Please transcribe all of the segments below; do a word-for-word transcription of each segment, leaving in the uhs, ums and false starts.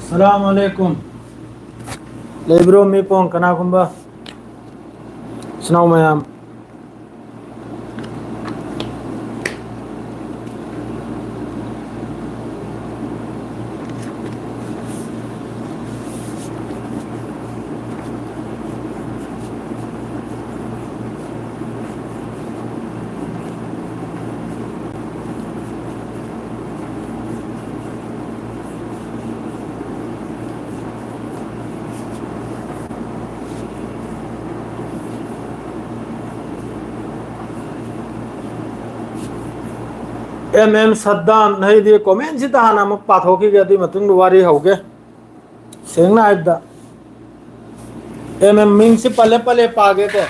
ꯁꯂꯥꯝ ꯑꯂꯩꯀꯨꯝ꯫ ꯂꯩꯕ꯭ꯔꯣ ꯃꯤ ꯄꯣꯡ ꯀꯅꯥꯒꯨꯝꯕ? ꯏꯆꯤꯟ ꯏꯅꯥꯎ ꯃꯌꯥꯝ꯫ ꯑꯦꯝ ꯑꯦꯝ ꯁꯗꯥꯝ, ꯑꯩꯗꯤ comment ꯁꯤꯗ ꯍꯥꯟꯅ ꯑꯃꯨꯛ ꯄꯥꯊꯣꯛꯈꯤꯒꯦ, ꯑꯗꯨꯒꯤ ꯃꯇꯨꯡꯗ ꯋꯥꯔꯤ ꯍꯧꯒꯦ꯫ ꯁꯦꯡꯅ ꯍꯥꯏꯕꯗ, ꯑꯦꯝ ꯑꯦꯝ ꯃꯤꯡꯁꯤ ꯄꯜꯂꯦ ꯄꯜꯂꯦ ꯄꯥꯒꯦꯀꯣ꯫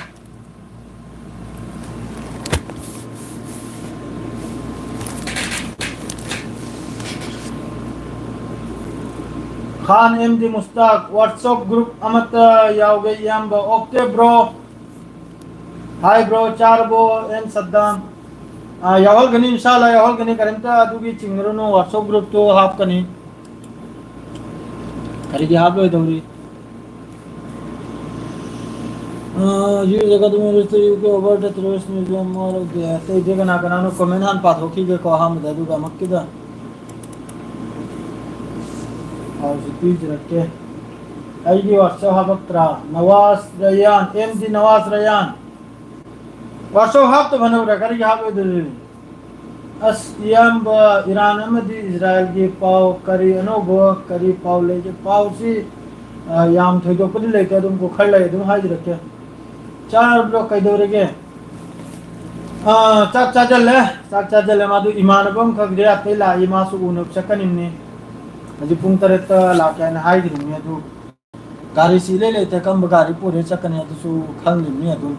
ꯈꯥꯟ M D Mushtaq, WhatsApp group ꯑꯃꯠꯇ ꯌꯥꯎꯒꯦ ꯏꯌꯥꯝꯕ꯫ Okay bro. Hi bro, ꯆꯥꯔꯕꯣ? ꯑꯦꯝ ꯁꯗꯥꯝ꯫ ꯑꯥ, ꯌꯥꯎꯍꯜꯒꯅꯤ, ꯏꯟꯁꯥꯜꯂꯥ ꯌꯥꯎꯍꯜꯒꯅꯤ, ꯀꯔꯤꯝꯇ ꯑꯗꯨꯒꯤ ꯆꯤꯡꯅꯔꯨꯅꯨ, WhatsApp group ꯇꯨ ꯍꯥꯞꯀꯅꯤ꯫ ꯀꯔꯤꯒꯤ ꯍꯥꯞꯂꯣꯏꯗꯧꯔꯤ? ꯑꯥ, you ꯖꯒꯠ ꯃꯤꯔꯁꯇ you can over the terrorist museum all of the ꯑꯇꯩꯗꯤ ꯀꯅꯥ ꯀꯅꯥꯅꯣ comment ꯍꯥꯟꯅ ꯄꯥꯊꯣꯛꯈꯤꯒꯦꯀꯣ ꯑꯍꯥꯟꯕꯗ, ꯑꯗꯨꯒ ꯑꯃꯨꯛꯀꯤꯗ ꯄꯥꯎꯁꯤ ꯄꯤꯖꯔꯛꯀꯦ꯫ ꯑꯩꯒꯤ WhatsApp ꯍꯥꯄꯛꯇ꯭ꯔꯥ? Nawaz Rayan, M D Nawaz Rayan. WhatsApp ꯍꯥꯞꯇꯕ ꯅꯠꯇ꯭ꯔꯥ? ꯀꯔꯤꯒꯤ ꯍꯥꯞꯂꯣꯏꯗꯣꯔꯤ? ꯑꯁ, ꯏꯌꯥꯝꯕ, ꯏꯔꯥꯟ ꯑꯃꯗꯤ ꯏꯖꯔꯥꯏꯜꯒꯤ ꯄꯥꯎ ꯀꯔꯤ ꯑꯅꯧꯕ, ꯀꯔꯤ ꯄꯥꯎ ꯂꯩꯒꯦ? ꯄꯥꯎꯁꯤ, ꯑ, ꯌꯥꯝ ꯊꯣꯏꯗꯣꯛꯄꯗꯤ ꯂꯩꯇꯦ, ꯑꯗꯨꯝ ꯈꯔ ꯂꯩ, ꯑꯗꯨꯝ ꯍꯥꯏꯖꯔꯛꯀꯦ꯫ ꯆꯥꯔꯕ꯭ꯔꯣ? ꯀꯩꯗꯧꯔꯒꯦ? ꯑ, ꯆꯥꯛ ꯆꯥꯖꯜꯂꯦ, ꯆꯥꯛ ꯆꯥꯖꯜꯂꯦ꯫ ꯃꯥꯗꯨ ꯏꯃꯥꯟꯅꯕ ꯑꯃꯈꯛ ꯔꯤꯌꯥꯗꯇꯩ ꯂꯥꯛꯏ, ꯃꯥꯁꯨ ꯎꯅꯕ ꯆꯠꯀꯅꯤꯕꯅꯤ꯫ ꯍꯧꯖꯤꯛ ꯄꯨꯡ ꯇꯔꯦꯠꯇ ꯂꯥꯛꯀꯦ ꯍꯥꯏꯅ ꯍꯥꯏꯈꯤꯕꯅꯤ, ꯑꯗꯨ ꯒꯥꯔꯤꯁꯤ ꯏꯂꯩ ꯂꯩꯇꯦ, ꯀꯔꯝꯕ ꯒꯥꯔꯤ ꯄꯨꯔꯦ ꯆꯠꯀꯅꯤ ꯑꯗꯨꯁꯨ ꯈꯪꯗ꯭ꯔꯤꯕꯅꯤ ꯑꯗꯨꯝ꯫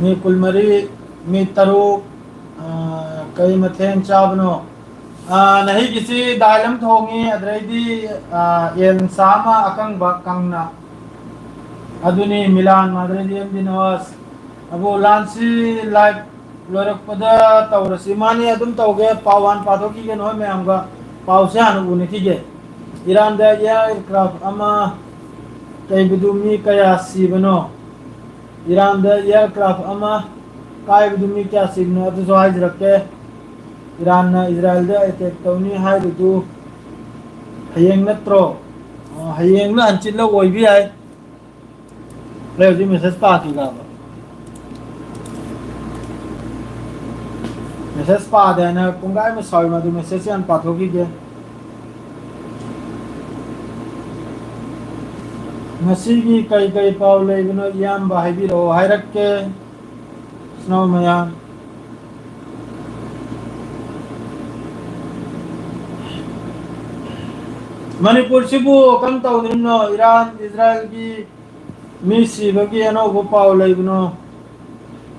ꯃꯤ ꯀꯨꯟꯃꯔꯤ, ꯃꯤ ꯇꯔꯨꯛ, ꯑ, ꯀꯩ ꯃꯊꯦꯜ ꯆꯥꯕꯅꯣ? ꯑ, ꯅꯍꯩꯒꯤꯁꯤ ꯗꯥꯏꯜ ꯑꯃ ꯊꯣꯡꯉꯤ, ꯑꯗꯩꯗꯤ, ꯑ, ꯌꯦꯟ ꯁꯥ ꯑꯃ ꯑꯀꯪꯕ ꯀꯪꯅ꯫ ꯑꯗꯨꯅꯤ ꯃꯤꯂꯥꯟ, ꯑꯗꯩꯗꯤ ꯑꯦꯝ ꯗꯤ ꯅꯋꯥꯖ꯫ ꯑꯕꯣ, ꯂꯥꯟꯁꯤ live ꯂꯣꯏꯔꯛꯄꯗ ꯇꯧꯔꯁꯤ꯫ ꯃꯥꯅꯤ, ꯑꯗꯨꯝ ꯇꯧꯒꯦ꯫ ꯄꯥꯎ ꯍꯥꯟꯅ ꯄꯥꯊꯣꯛꯈꯤꯒꯦ ꯅꯣꯏ ꯃꯌꯥꯝꯒ꯫ ꯄꯥꯎꯁꯦ ꯍꯥꯟꯅ ꯎꯅꯈꯤꯒꯦ꯫ ꯏꯔꯥꯟꯗ aircraft ꯑꯃ ꯀꯩꯕꯗꯨ ꯃꯤ ꯀꯌꯥ ꯁꯤꯕꯅꯣ? ꯏꯔꯥꯟꯗ aircraft ꯑꯃ ꯀꯥꯏꯕꯗꯨ ꯃꯤ ꯀꯌꯥ ꯁꯤꯕꯅꯣ? ꯑꯗꯨꯁꯨ ꯍꯥꯏꯖꯔꯛꯀꯦ꯫ ꯏꯔꯥꯟꯅ ꯏꯖꯔꯥꯏꯜꯗ attack ꯇꯧꯅꯤ ꯍꯥꯏꯕꯗꯨ ꯍꯌꯦꯡ ꯅꯠꯇ꯭ꯔꯣ? ꯑ, ꯍꯌꯦꯡꯂ ꯍꯪꯆꯤꯠꯂ ꯑꯣꯏꯕ ꯌꯥꯏ꯫ ꯑꯩ ꯍꯧꯖꯤꯛ message ꯄꯥꯈꯤꯒꯕ꯫ Message ꯄꯥꯗꯦ ꯍꯥꯏꯅ ꯄꯨꯡꯒꯥꯏ ꯑꯃ ꯁꯥꯎꯏ, ꯃꯗꯨ message ꯌꯥꯝ ꯄꯥꯊꯣꯛꯈꯤꯒꯦ꯫ ꯉꯁꯤꯒꯤ ꯀꯩ ꯀꯩ ꯄꯥꯎ ꯂꯩꯕꯅꯣ ꯏꯌꯥꯝꯕ ꯍꯥꯏꯕꯤꯔꯛꯑꯣ꯫ ꯍꯥꯏꯔꯛꯀꯦ꯫ ꯏꯆꯤꯟ ꯏꯅꯥꯎ ꯃꯌꯥꯝ, ꯃꯅꯤꯄꯨꯔꯁꯤꯕꯨ ꯀꯔꯝ ꯇꯧꯗꯣꯔꯤꯕꯅꯣ? ꯏꯔꯥꯟ ꯏꯖꯔꯥꯏꯜꯒꯤ ꯃꯤ ꯁꯤꯕꯒꯤ ꯑꯅꯧꯕ ꯄꯥꯎ ꯂꯩꯕꯅꯣ?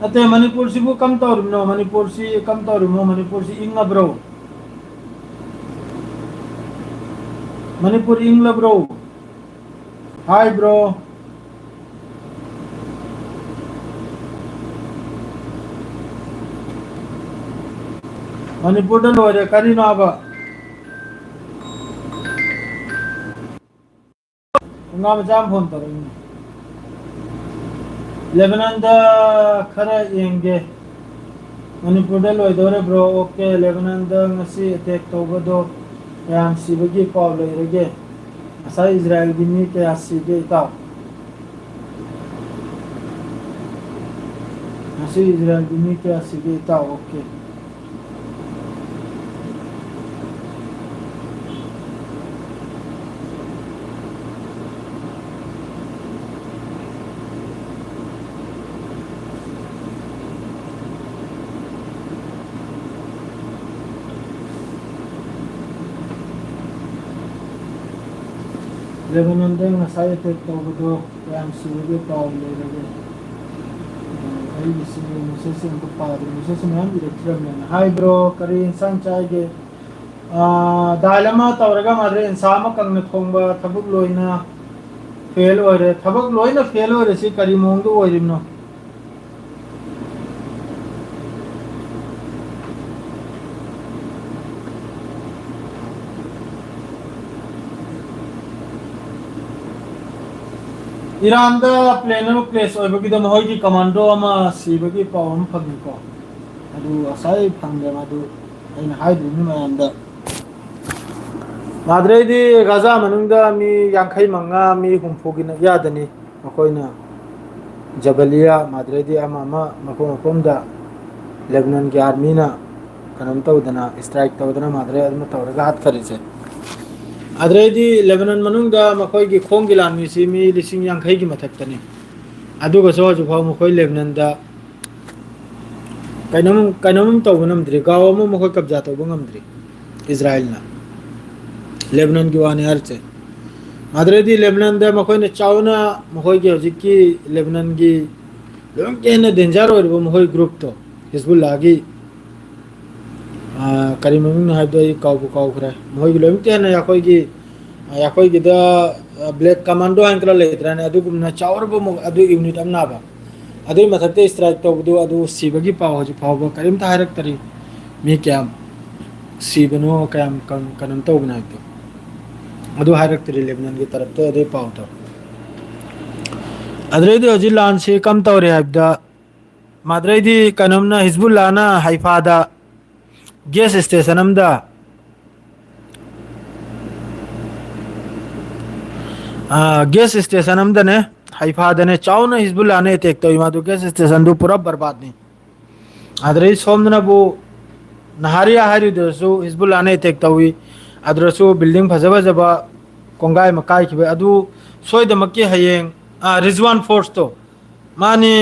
ꯅꯠꯇꯦ, ꯃꯅꯤꯄꯨꯔꯁꯤꯕꯨ ꯀꯝ ꯇꯧꯔꯤꯕꯅꯣ? ꯃꯅꯤꯄꯨꯔꯁꯤ ꯀꯝ ꯇꯧꯔꯤꯕꯅꯣ? ꯃꯅꯤꯄꯨꯔꯁꯤ ꯏꯪꯉꯕ꯭ꯔꯣ? ꯃꯅꯤꯄꯨꯔ ꯏꯪꯂꯕ꯭ꯔꯣ? Hi bro. ꯃꯅꯤꯄꯨꯔꯗ ꯂꯣꯏꯔꯦ ꯀꯔꯤꯅꯣ ꯍꯥꯏꯕ? ꯉꯥ ꯃꯆꯥ ꯑꯃ phone ꯇꯧꯔꯛꯏꯅꯦ꯫ ꯂꯦꯕꯅꯟꯗ ꯈꯔ ꯌꯦꯡꯒꯦ꯫ ꯃꯅꯤꯄꯨꯔꯗ ꯂꯣꯏꯗꯧꯔꯦ bro꯫ Okay, ꯂꯦꯕꯅꯟꯗ ꯉꯁꯤ attack ꯇꯧꯕꯗꯣ ꯀꯌꯥꯝ ꯁꯤꯕꯒꯤ ꯄꯥꯎ ꯂꯩꯔꯒꯦ? ꯉꯁꯥꯏ ꯏꯖꯔꯥꯏꯜꯒꯤ ꯃꯤ ꯀꯌꯥ ꯁꯤꯒꯦ ꯏꯇꯥꯎ? ꯉꯁꯤ ꯏꯖꯔꯥꯏꯜꯒꯤ ꯃꯤ ꯀꯌꯥ ꯁꯤꯒꯦ ꯏꯇꯥꯎ? Okay꯫ ꯂꯦꯕꯅꯟꯗ ꯉꯁꯥꯏ attack ꯇꯧꯕꯗꯣ ꯀꯌꯥꯝ ꯁꯤꯔꯒꯦ ꯄꯥꯎ ꯂꯩꯔꯒꯦ? ꯑꯩꯒꯤꯁꯤ message ꯑꯝꯇ ꯄꯥꯗ꯭ꯔꯤ꯫ Message ꯃꯌꯥꯝ ꯏꯔꯛꯇ꯭ꯔꯕꯅꯦꯅ꯫ Hi bro, ꯀꯔꯤ ꯏꯟꯁꯥꯡ ꯆꯥꯏꯒꯦ? ꯑꯥ, ꯗꯥꯜ ꯑꯃ ꯇꯧꯔꯒ ꯃꯥꯗ꯭ꯔꯦ ꯏꯟꯁꯥ ꯑꯃ ꯀꯪꯅ ꯊꯣꯡꯕ꯫ ꯊꯕꯛ ꯂꯣꯏꯅ fail ꯑꯣꯏꯔꯦ꯫ ꯊꯕꯛ ꯂꯣꯏꯅ fail ꯑꯣꯏꯔꯦ꯫ ꯁꯤ ꯀꯔꯤ ꯃꯑꯣꯡꯗ ꯑꯣꯏꯔꯤꯕꯅꯣ? ꯏꯔꯥꯟꯗ ꯄ꯭ꯂꯦꯟ ꯑꯃ ꯀ꯭ꯔꯦꯁ ꯑꯣꯏꯕꯒꯤꯗ ꯃꯈꯣꯏꯒꯤ ꯀꯃꯥꯟꯗꯣ ꯑꯃ ꯁꯤꯕꯒꯤ ꯄꯥꯎ ꯑꯃ ꯐꯪꯉꯤꯀꯣ꯫ ꯑꯗꯨ ꯉꯁꯥꯏ ꯐꯪꯗꯦ, ꯃꯗꯨ ꯑꯩꯅ ꯍꯥꯏꯗꯣꯏꯅꯤ ꯃꯌꯥꯝꯗ꯫ ꯃꯥꯗ꯭ꯔꯩꯗꯤ ꯒꯥꯖꯥ ꯃꯅꯨꯡꯗ ꯃꯤ ꯌꯥꯡꯈꯩ ꯃꯉꯥ, ꯃꯤ ꯍꯨꯝꯐꯨꯒꯤ ꯅꯛꯌꯥꯗꯅꯤ ꯃꯈꯣꯏꯅ ꯖꯕꯂꯤꯌꯥ, ꯃꯥꯗ꯭ꯔꯩꯗꯤ ꯑꯃ ꯑꯃ ꯃꯐꯝ ꯃꯐꯝꯗ ꯂꯦꯕꯅꯟꯒꯤ ꯑꯥꯔꯃꯤꯅ ꯀꯩꯅꯣꯝ ꯇꯧꯗꯅ, ꯏꯁꯇ꯭ꯔꯥꯏꯛ ꯇꯧꯗꯅ, ꯃꯥꯗ꯭ꯔꯩ ꯑꯗꯨꯝ ꯇꯧꯔꯒ ꯍꯥꯠꯈꯔꯤꯁꯦ꯫ ꯑꯗꯨꯗꯩꯗꯤ ꯂꯦꯕꯅꯟ ꯃꯅꯨꯡꯗ ꯃꯈꯣꯏꯒꯤ ꯈꯣꯡꯒꯤ ꯂꯥꯟꯃꯤꯁꯤ ꯃꯤ ꯂꯤꯁꯤꯡ ꯌꯥꯡꯈꯩꯒꯤ ꯃꯊꯛꯇꯅꯤ꯫ ꯑꯗꯨꯒꯁꯨ ꯍꯧꯖꯤꯛꯐꯥꯎ ꯃꯈꯣꯏ ꯂꯦꯕꯅꯟꯗ ꯀꯩꯅꯣꯝ, ꯀꯩꯅꯣꯝ ꯇꯧꯕ ꯉꯝꯗ꯭ꯔꯤ, ꯒꯥꯎ ꯑꯃ ꯃꯈꯣꯏ ꯀꯕꯖꯥ ꯇꯧꯕ ꯉꯝꯗ꯭ꯔꯤ ꯏꯁꯔꯥꯌꯦꯜꯅ꯫ ꯂꯦꯕꯅꯟꯒꯤ ꯋꯥꯅꯤ ꯍꯥꯏꯔꯤꯁꯦ꯫ ꯑꯗꯨꯗꯩꯗꯤ ꯂꯦꯕꯅꯟꯗ ꯃꯈꯣꯏꯅ ꯆꯥꯎꯅ, ꯃꯈꯣꯏꯒꯤ ꯍꯧꯖꯤꯛꯀꯤ ꯂꯦꯕꯅꯟꯒꯤ ꯂꯣꯏꯅꯃꯛꯇ ꯍꯦꯟꯅ ꯗꯦꯟꯖꯔ ꯑꯣꯏꯔꯤꯕ ꯃꯈꯣꯏ ꯒ꯭ꯔꯨꯞꯇꯣ, ꯍꯤꯖꯕꯨꯜꯂꯥꯒꯤ, ꯑꯥ, ꯀꯔꯤ ꯃꯃꯤꯡꯅꯣ ꯍꯥꯏꯕꯗꯣ ꯑꯩ ꯀꯥꯎꯕꯨ ꯀꯥꯎꯈ꯭ꯔꯦ꯫ ꯃꯈꯣꯏꯒꯤ ꯂꯣꯏꯅꯃꯛꯇ ꯍꯦꯟꯅ ꯑꯩꯈꯣꯏꯒꯤ, ꯑꯩꯈꯣꯏꯒꯤꯗ, ꯑ, ꯕ꯭ꯂꯦꯛ ꯀꯃꯥꯟꯗꯣ ꯍꯥꯏꯅ ꯈꯔ ꯂꯩꯗ꯭ꯔꯥꯅꯦ? ꯑꯗꯨꯒꯨꯝꯅ ꯆꯥꯎꯔꯕ ꯑꯃ, ꯑꯗꯨ ꯌꯨꯅꯤꯠ ꯑꯃꯅꯕ꯫ ꯑꯗꯨꯒꯤ ꯃꯊꯛꯇ ꯏꯁꯇ꯭ꯔꯥꯏꯛ ꯇꯧꯕꯗꯨ, ꯑꯗꯨ ꯁꯤꯕꯒꯤ ꯄꯥꯎ ꯍꯧꯖꯤꯛ ꯐꯥꯎꯕ ꯀꯔꯤꯝꯇ ꯍꯥꯏꯔꯛꯇꯔꯤ꯫ ꯃꯤ ꯀꯌꯥꯝ ꯁꯤꯕꯅꯣ, ꯀꯌꯥꯝ ꯀꯟ-, ꯀꯩꯅꯣꯝ ꯇꯧꯕꯅꯣ ꯍꯥꯏꯕꯗꯣ, ꯑꯗꯨ ꯍꯥꯏꯔꯛꯇꯔꯤ ꯂꯦꯕꯅꯟꯒꯤ ꯇꯔꯞꯇ ꯑꯗꯨꯒꯤ ꯄꯥꯎꯗꯣ꯫ ꯑꯗꯨꯗꯩꯗꯤ ꯍꯧꯖꯤꯛ ꯂꯥꯟꯁꯤ ꯀꯝ ꯇꯧꯔꯦ ꯍꯥꯏꯕꯗ, ꯃꯥꯗ꯭ꯔꯩꯗꯤ ꯀꯩꯅꯣꯝꯅ ꯍꯤꯖꯕꯨꯜꯂꯥꯅ ꯍꯩꯐꯥꯗ ꯒ꯭ꯌꯥꯁ ꯁ꯭ꯇꯦꯁꯟ ꯑꯝꯗ, ꯑ, ꯒ꯭ꯌꯥꯁ ꯁ꯭ꯇꯦꯁꯟ ꯑꯝꯗꯅꯦ, ꯍꯩꯐꯥꯗꯅꯦ, ꯆꯥꯎꯅ ꯍꯤꯖꯕꯨꯜꯂꯥꯅ ꯑꯦꯇꯦꯛ ꯇꯧꯏ꯫ ꯃꯥꯗꯨ ꯒ꯭ꯌꯥꯁ ꯁ꯭ꯇꯦꯁꯟꯗꯨ ꯄꯨꯔꯥ ꯕꯔꯕꯥꯗꯅꯤ꯫ ꯑꯗꯨꯗꯩ ꯁꯣꯝꯗꯅꯕꯨ ꯅꯍꯥꯔꯤꯌꯥ ꯍꯥꯏꯔꯤꯗꯨꯁꯨ ꯍꯤꯖꯕꯨꯜꯂꯥꯅ ꯑꯦꯇꯦꯛ ꯇꯧꯏ꯫ ꯑꯗꯨꯗꯁꯨ ꯕꯤꯜꯗꯤꯡ ꯐꯖ ꯐꯖꯕ ꯀꯣꯡꯒꯥꯏ ꯑꯃ ꯀꯥꯏꯈꯤꯕ꯫ ꯑꯗꯨ ꯁꯣꯏꯗꯃꯛꯀꯤ ꯍꯌꯦꯡ, ꯑ, ꯔꯤꯖꯋꯥꯟ ꯐꯣꯔꯁꯇꯣ, ꯃꯥꯅꯤ,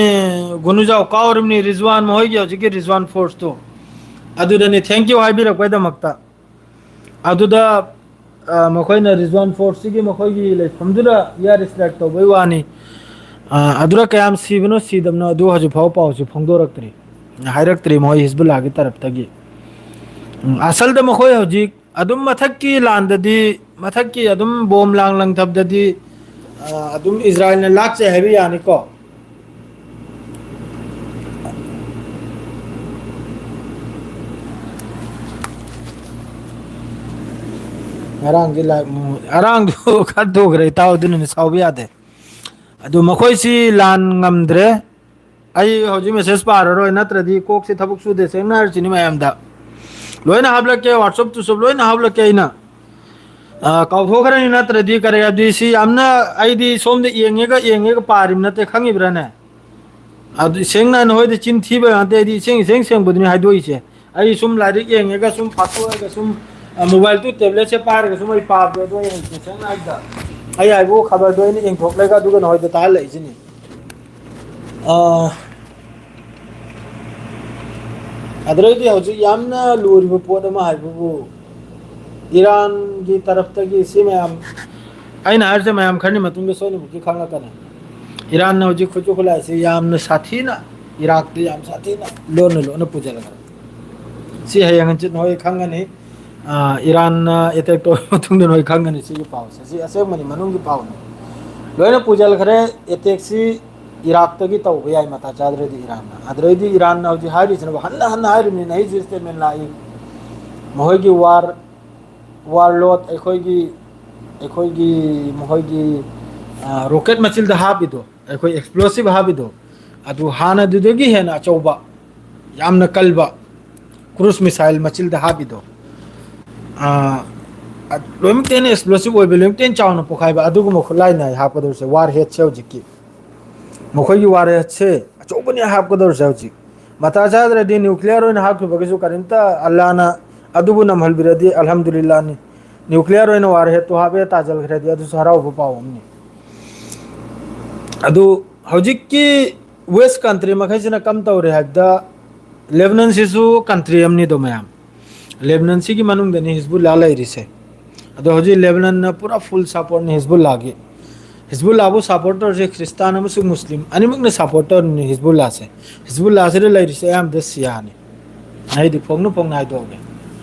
ꯒꯨꯅꯨꯖꯥꯎ ꯀꯥꯎꯔꯤꯕꯅꯤ ꯔꯤꯖꯋꯥꯟ, ꯃꯈꯣꯏꯒꯤ ꯍꯧꯖꯤꯛꯀꯤ ꯔꯤꯖꯋꯥꯟ ꯐꯣꯔꯁꯇꯣ꯫ ꯑꯗꯨꯗꯅꯤ, thank you ꯍꯥꯏꯕꯤꯔꯛꯄꯩꯗꯃꯛꯇ꯫ ꯑꯗꯨꯗ, ꯑ, ꯃꯈꯣꯏꯅ ꯔꯤꯖꯋꯥꯟ ꯐꯣꯔꯁꯁꯤꯒꯤ ꯃꯈꯣꯏꯒꯤ ꯂꯩꯐꯝꯗꯨꯗ ꯏꯌꯥꯔ ꯏꯁꯇ꯭ꯔꯥꯏꯛ ꯇꯧꯕꯩ ꯋꯥꯅꯤ꯫ ꯑ, ꯑꯗꯨꯗ ꯀꯌꯥꯝ ꯁꯤꯕꯅꯣ ꯁꯤꯗꯕꯅꯣ ꯑꯗꯨ ꯍꯧꯖꯤꯛ ꯐꯥꯎꯕ ꯄꯥꯎꯁꯨ ꯐꯣꯡꯗꯣꯔꯛꯇ꯭ꯔꯤ, ꯍꯥꯏꯔꯛꯇ꯭ꯔꯤ ꯃꯈꯣꯏ ꯍꯤꯖꯕꯨꯜꯂꯥꯒꯤ ꯇꯔꯞꯇꯒꯤ꯫ ꯎꯝ, ꯑꯁꯜꯗ ꯃꯈꯣꯏ ꯍꯧꯖꯤꯛ ꯑꯗꯨꯝ ꯃꯊꯛꯀꯤ ꯂꯥꯟꯗꯗꯤ, ꯃꯊꯛꯀꯤ ꯑꯗꯨꯝ ꯕꯣꯝ ꯂꯥꯡ ꯂꯪꯊꯕꯗꯗꯤ, ꯑ, ꯑꯗꯨꯝ ꯏꯖꯔꯥꯌꯦꯜꯅ ꯂꯥꯛꯆꯩ ꯍꯥꯏꯕ ꯌꯥꯅꯤꯀꯣ꯫ ꯉꯔꯥꯡꯒꯤ ꯂꯥꯏ, ꯉꯔꯥꯡꯗꯨ ꯈꯟꯗꯣꯛꯈ꯭ꯔꯦ ꯏꯇꯥꯎ, ꯑꯗꯨꯅꯅꯦ, ꯁꯥꯎꯕ ꯌꯥꯗꯦ꯫ ꯑꯗꯨ ꯃꯈꯣꯏꯁꯤ ꯂꯥꯟ ꯉꯝꯗ꯭ꯔꯦ꯫ ꯑꯩ ꯍꯧꯖꯤꯛ ꯃꯦꯁꯦꯖ ꯄꯥꯔꯔꯣꯏ, ꯅꯠꯇ꯭ꯔꯗꯤ ꯀꯣꯛꯁꯦ ꯊꯕꯛ ꯁꯨꯗꯦ, ꯁꯦꯡꯅ ꯍꯥꯏꯔꯁꯤꯅꯤ ꯃꯌꯥꯝꯗ꯫ ꯂꯣꯏꯅ ꯍꯥꯞꯂꯛꯀꯦ, WhatsApp ꯇꯨꯁꯨ ꯂꯣꯏꯅ ꯍꯥꯞꯂꯛꯀꯦ ꯑꯩꯅ꯫ ꯑ, ꯀꯥꯎꯊꯣꯛꯈ꯭ꯔꯅꯤ, ꯅꯠꯇ꯭ꯔꯗꯤ ꯀꯔꯤ ꯍꯥꯏꯕꯗꯤ ꯁꯤ ꯌꯥꯝꯅ ꯑꯩꯗꯤ ꯁꯣꯝꯗ ꯌꯦꯡꯉꯦꯒ ꯌꯦꯡꯉꯦꯒ ꯄꯥꯔꯤꯕ ꯅꯠꯇꯦ, ꯈꯪꯉꯤꯕ꯭ꯔꯥꯅꯦ? ꯑꯗꯨ ꯁꯦꯡꯅ ꯅꯈꯣꯏꯗ ꯆꯤꯟ ꯊꯤꯕ ꯅꯠꯇꯦ, ꯑꯩꯗꯤ ꯏꯁꯦꯡ ꯏꯁꯦꯡ ꯁꯦꯡꯕꯗꯨꯅꯤ ꯍꯥꯏꯗꯣꯛꯏꯁꯦ꯫ ꯑꯩ ꯁꯨꯝ ꯂꯥꯏꯔꯤꯛ ꯌꯦꯡꯉꯒ ꯁꯨꯝ ꯐꯥꯛꯇꯣꯛꯑꯒ ꯁꯨꯝ, ꯑ, ꯃꯣꯕꯥꯏꯜꯗꯨ ꯇꯦꯕ꯭ꯂꯦꯠꯁꯦ ꯄꯥꯏꯔꯒ ꯁꯨꯝ ꯑꯩ ꯄꯥꯕꯗꯣ ꯑꯗꯨ ꯑꯩ ꯁꯦꯡꯅ ꯍꯥꯏꯕꯗ ꯑꯩ ꯍꯥꯏꯕꯨ ꯈꯕꯔꯗꯣ ꯑꯩꯅ ꯌꯦꯡꯊꯣꯛꯂꯒ ꯑꯗꯨꯒ ꯅꯈꯣꯏꯗ ꯇꯥꯍꯜꯂꯛꯏꯁꯤꯅꯤ꯫ ꯑ, ꯑꯗꯨꯗꯩꯗꯤ ꯍꯧꯖꯤꯛ ꯌꯥꯝꯅ ꯂꯨꯔꯤꯕ ꯄꯣꯠ ꯑꯃ ꯍꯥꯏꯕꯕꯨ ꯏꯔꯥꯟꯒꯤ ꯇꯔꯞꯇꯒꯤ ꯁꯤ ꯃꯌꯥꯝ ꯑꯩꯅ ꯍꯥꯏꯔꯤꯁꯦ ꯃꯌꯥꯝ ꯈꯔꯅꯤ ꯃꯇꯨꯡꯗ ꯁꯣꯏꯗꯅꯃꯛꯀꯤ ꯈꯪꯂꯛꯀꯅꯤ꯫ ꯏꯔꯥꯟꯅ ꯍꯧꯖꯤꯛ ꯈꯨꯠꯁꯨ ꯈꯨꯠꯂꯥꯏꯁꯤ ꯌꯥꯝꯅ ꯁꯥꯊꯤꯅ ꯏꯔꯥꯛꯇ ꯌꯥꯝ ꯁꯥꯊꯤꯅ ꯂꯣꯟꯅ ꯂꯣꯟꯅ ꯄꯨꯁꯤꯜꯂꯛꯀꯅꯤ꯫ ꯁꯤ ꯍꯌꯦꯡ ꯍꯪꯆꯤꯠ ꯅꯈꯣꯏ ꯈꯪꯒꯅꯤ꯫ ꯑ, ꯏꯔꯥꯟꯅ ꯑꯦꯇꯦꯛ ꯇꯧꯔꯕ ꯃꯇꯨꯡꯗ ꯅꯈꯣꯏ ꯈꯪꯒꯅꯤ ꯁꯤꯒꯤ ꯄꯥꯎꯁꯦ꯫ ꯁꯤ ꯑꯁꯦꯡꯕꯅꯤ, ꯃꯅꯨꯡꯒꯤ ꯄꯥꯎꯅꯤ꯫ ꯂꯣꯏꯅ ꯄꯨꯁꯤꯜꯂꯛꯈ꯭ꯔꯦ꯫ ꯑꯦꯇꯦꯛꯁꯤ ꯏꯔꯥꯛꯇꯒꯤ ꯇꯧꯕ ꯌꯥꯏ ꯃꯇꯥ ꯆꯥꯗ꯭ꯔꯗꯤ ꯏꯔꯥꯟꯅ꯫ ꯑꯗꯨꯗꯩꯗꯤ ꯏꯔꯥꯟꯅ ꯍꯧꯖꯤꯛ ꯍꯥꯏꯔꯤꯁꯤꯅꯕꯨ ꯍꯟꯅ ꯍꯟꯅ ꯍꯥꯏꯔꯤꯕꯅꯤꯅ ꯑꯩꯁꯨ ꯁ꯭ꯇꯦꯠꯃꯦꯟ ꯂꯥꯛꯏ꯫ ꯃꯈꯣꯏꯒꯤ ꯋꯥꯔ ꯋꯥꯔ ꯂꯣꯠ ꯑꯩꯈꯣꯏꯒꯤ ꯑꯩꯈꯣꯏꯒꯤ ꯃꯈꯣꯏꯒꯤ, ꯑ, ꯔꯣꯀꯦꯠ ꯃꯆꯤꯟꯗ ꯍꯥꯞꯄꯤꯗꯣ, ꯑꯩꯈꯣꯏ ꯑꯦꯛꯁꯄ꯭ꯂꯣꯁꯤꯞ ꯍꯥꯞꯄꯤꯗꯣ, ꯑꯗꯨ ꯍꯥꯟꯅꯗꯨꯗꯒꯤ ꯍꯦꯟꯅ ꯑꯆꯧꯕ, ꯌꯥꯝꯅ ꯀꯜꯕ ꯀ꯭ꯔꯨꯖ ꯃꯤꯁꯥꯏꯜ ꯃꯆꯤꯟꯗ ꯍꯥꯞꯄꯤꯗꯣ, ꯑ, ꯑ, ꯂꯣꯏꯅꯃꯛꯇ ꯍꯦꯟꯅ ꯑꯦꯛꯁꯄ꯭ꯂꯣꯁꯤꯞ ꯑꯣꯏꯕ, ꯂꯣꯏꯅꯃꯛꯇ ꯍꯦꯟꯅ ꯆꯥꯎꯅ ꯄꯣꯈꯥꯏꯕ ꯑꯗꯨꯒꯨꯝꯕ ꯈꯨꯠꯂꯥꯏꯅ ꯍꯥꯞꯀꯗꯧꯔꯤꯁꯦ ꯋꯥꯔ ꯍꯦꯠꯁꯦ ꯍꯧꯖꯤꯛꯀꯤ꯫ ꯃꯈꯣꯏꯒꯤ ꯋꯥꯔ ꯍꯦꯠꯁꯦ ꯑꯆꯧꯕꯅꯤ ꯍꯥꯞꯀꯗꯧꯔꯤꯁꯦ ꯍꯧꯖꯤꯛ꯫ ꯃꯇꯥ ꯆꯥꯗ꯭ꯔꯗꯤ ꯅ꯭ꯌꯨꯀ꯭ꯂꯤꯌꯔ ꯑꯣꯏꯅ ꯍꯥꯞꯈꯤꯕꯒꯤꯁꯨ ꯀꯔꯤꯝꯇ ꯑꯜꯂꯥꯅ ꯑꯗꯨꯕꯨ ꯅꯝꯍꯜꯕꯤꯔꯗꯤ ꯑꯜꯍꯝꯗꯨꯂꯤꯜꯂꯥꯅꯤ꯫ ꯅ꯭ꯌꯨꯀ꯭ꯂꯤꯌꯔ ꯑꯣꯏꯅ ꯋꯥꯔ ꯍꯦꯠꯇꯣ ꯍꯥꯞꯄꯦ ꯇꯥꯖꯜꯈ꯭ꯔꯗꯤ ꯑꯗꯨꯁꯨ ꯍꯔꯥꯎꯕ ꯄꯥꯎ ꯑꯃꯅꯤ꯫ ꯑꯗꯨ ꯍꯧꯖꯤꯛꯀꯤ ꯋꯦꯁ ꯀꯟꯇ꯭ꯔꯤ ꯃꯈꯩꯁꯤꯅ ꯀꯝ ꯇꯧꯔꯦ ꯍꯥꯏꯕꯗ ꯂꯦꯕꯅꯟꯁꯤꯁꯨ ꯀꯟꯇ꯭ꯔꯤ ꯑꯃꯅꯤꯗꯣ ꯃꯌꯥꯝ꯫ ꯂꯦꯕꯅꯟꯁꯤꯒꯤ ꯃꯅꯨꯡꯗꯅꯤ ꯍꯤꯖꯕꯨꯜꯂꯥ ꯂꯩꯔꯤꯁꯦ꯫ ꯑꯗꯣ ꯍꯧꯖꯤꯛ ꯂꯦꯕꯅꯟꯅ ꯄꯨꯔꯥ ꯐꯨꯜ ꯁꯄꯣꯔꯠꯅꯤ ꯍꯤꯖꯕꯨꯜꯂꯥꯒꯤ꯫ ꯍꯤꯖꯕꯨꯜꯂꯥꯕꯨ ꯁꯄꯣꯔꯠ ꯇꯧꯔꯤꯁꯦ ꯈ꯭ꯔꯤꯁꯇꯥꯟ ꯑꯃꯁꯨꯡ ꯃꯨꯁꯂꯤꯝ ꯑꯅꯤꯃꯛꯅ ꯁꯄꯣꯔꯠ ꯇꯧꯔꯤꯅꯤ ꯍꯤꯖꯕꯨꯜꯂꯥꯁꯦ꯫ ꯍꯤꯖꯕꯨꯜꯂꯥꯁꯤꯗ ꯂꯩꯔꯤꯁꯦ ꯑꯌꯥꯝꯕꯗ ꯁꯤꯌꯥꯅꯤ꯫ ꯑꯩꯗꯤ ꯐꯣꯡꯅ ꯐꯣꯡꯅ ꯍꯥꯏꯗꯣꯛꯑꯒꯦ꯫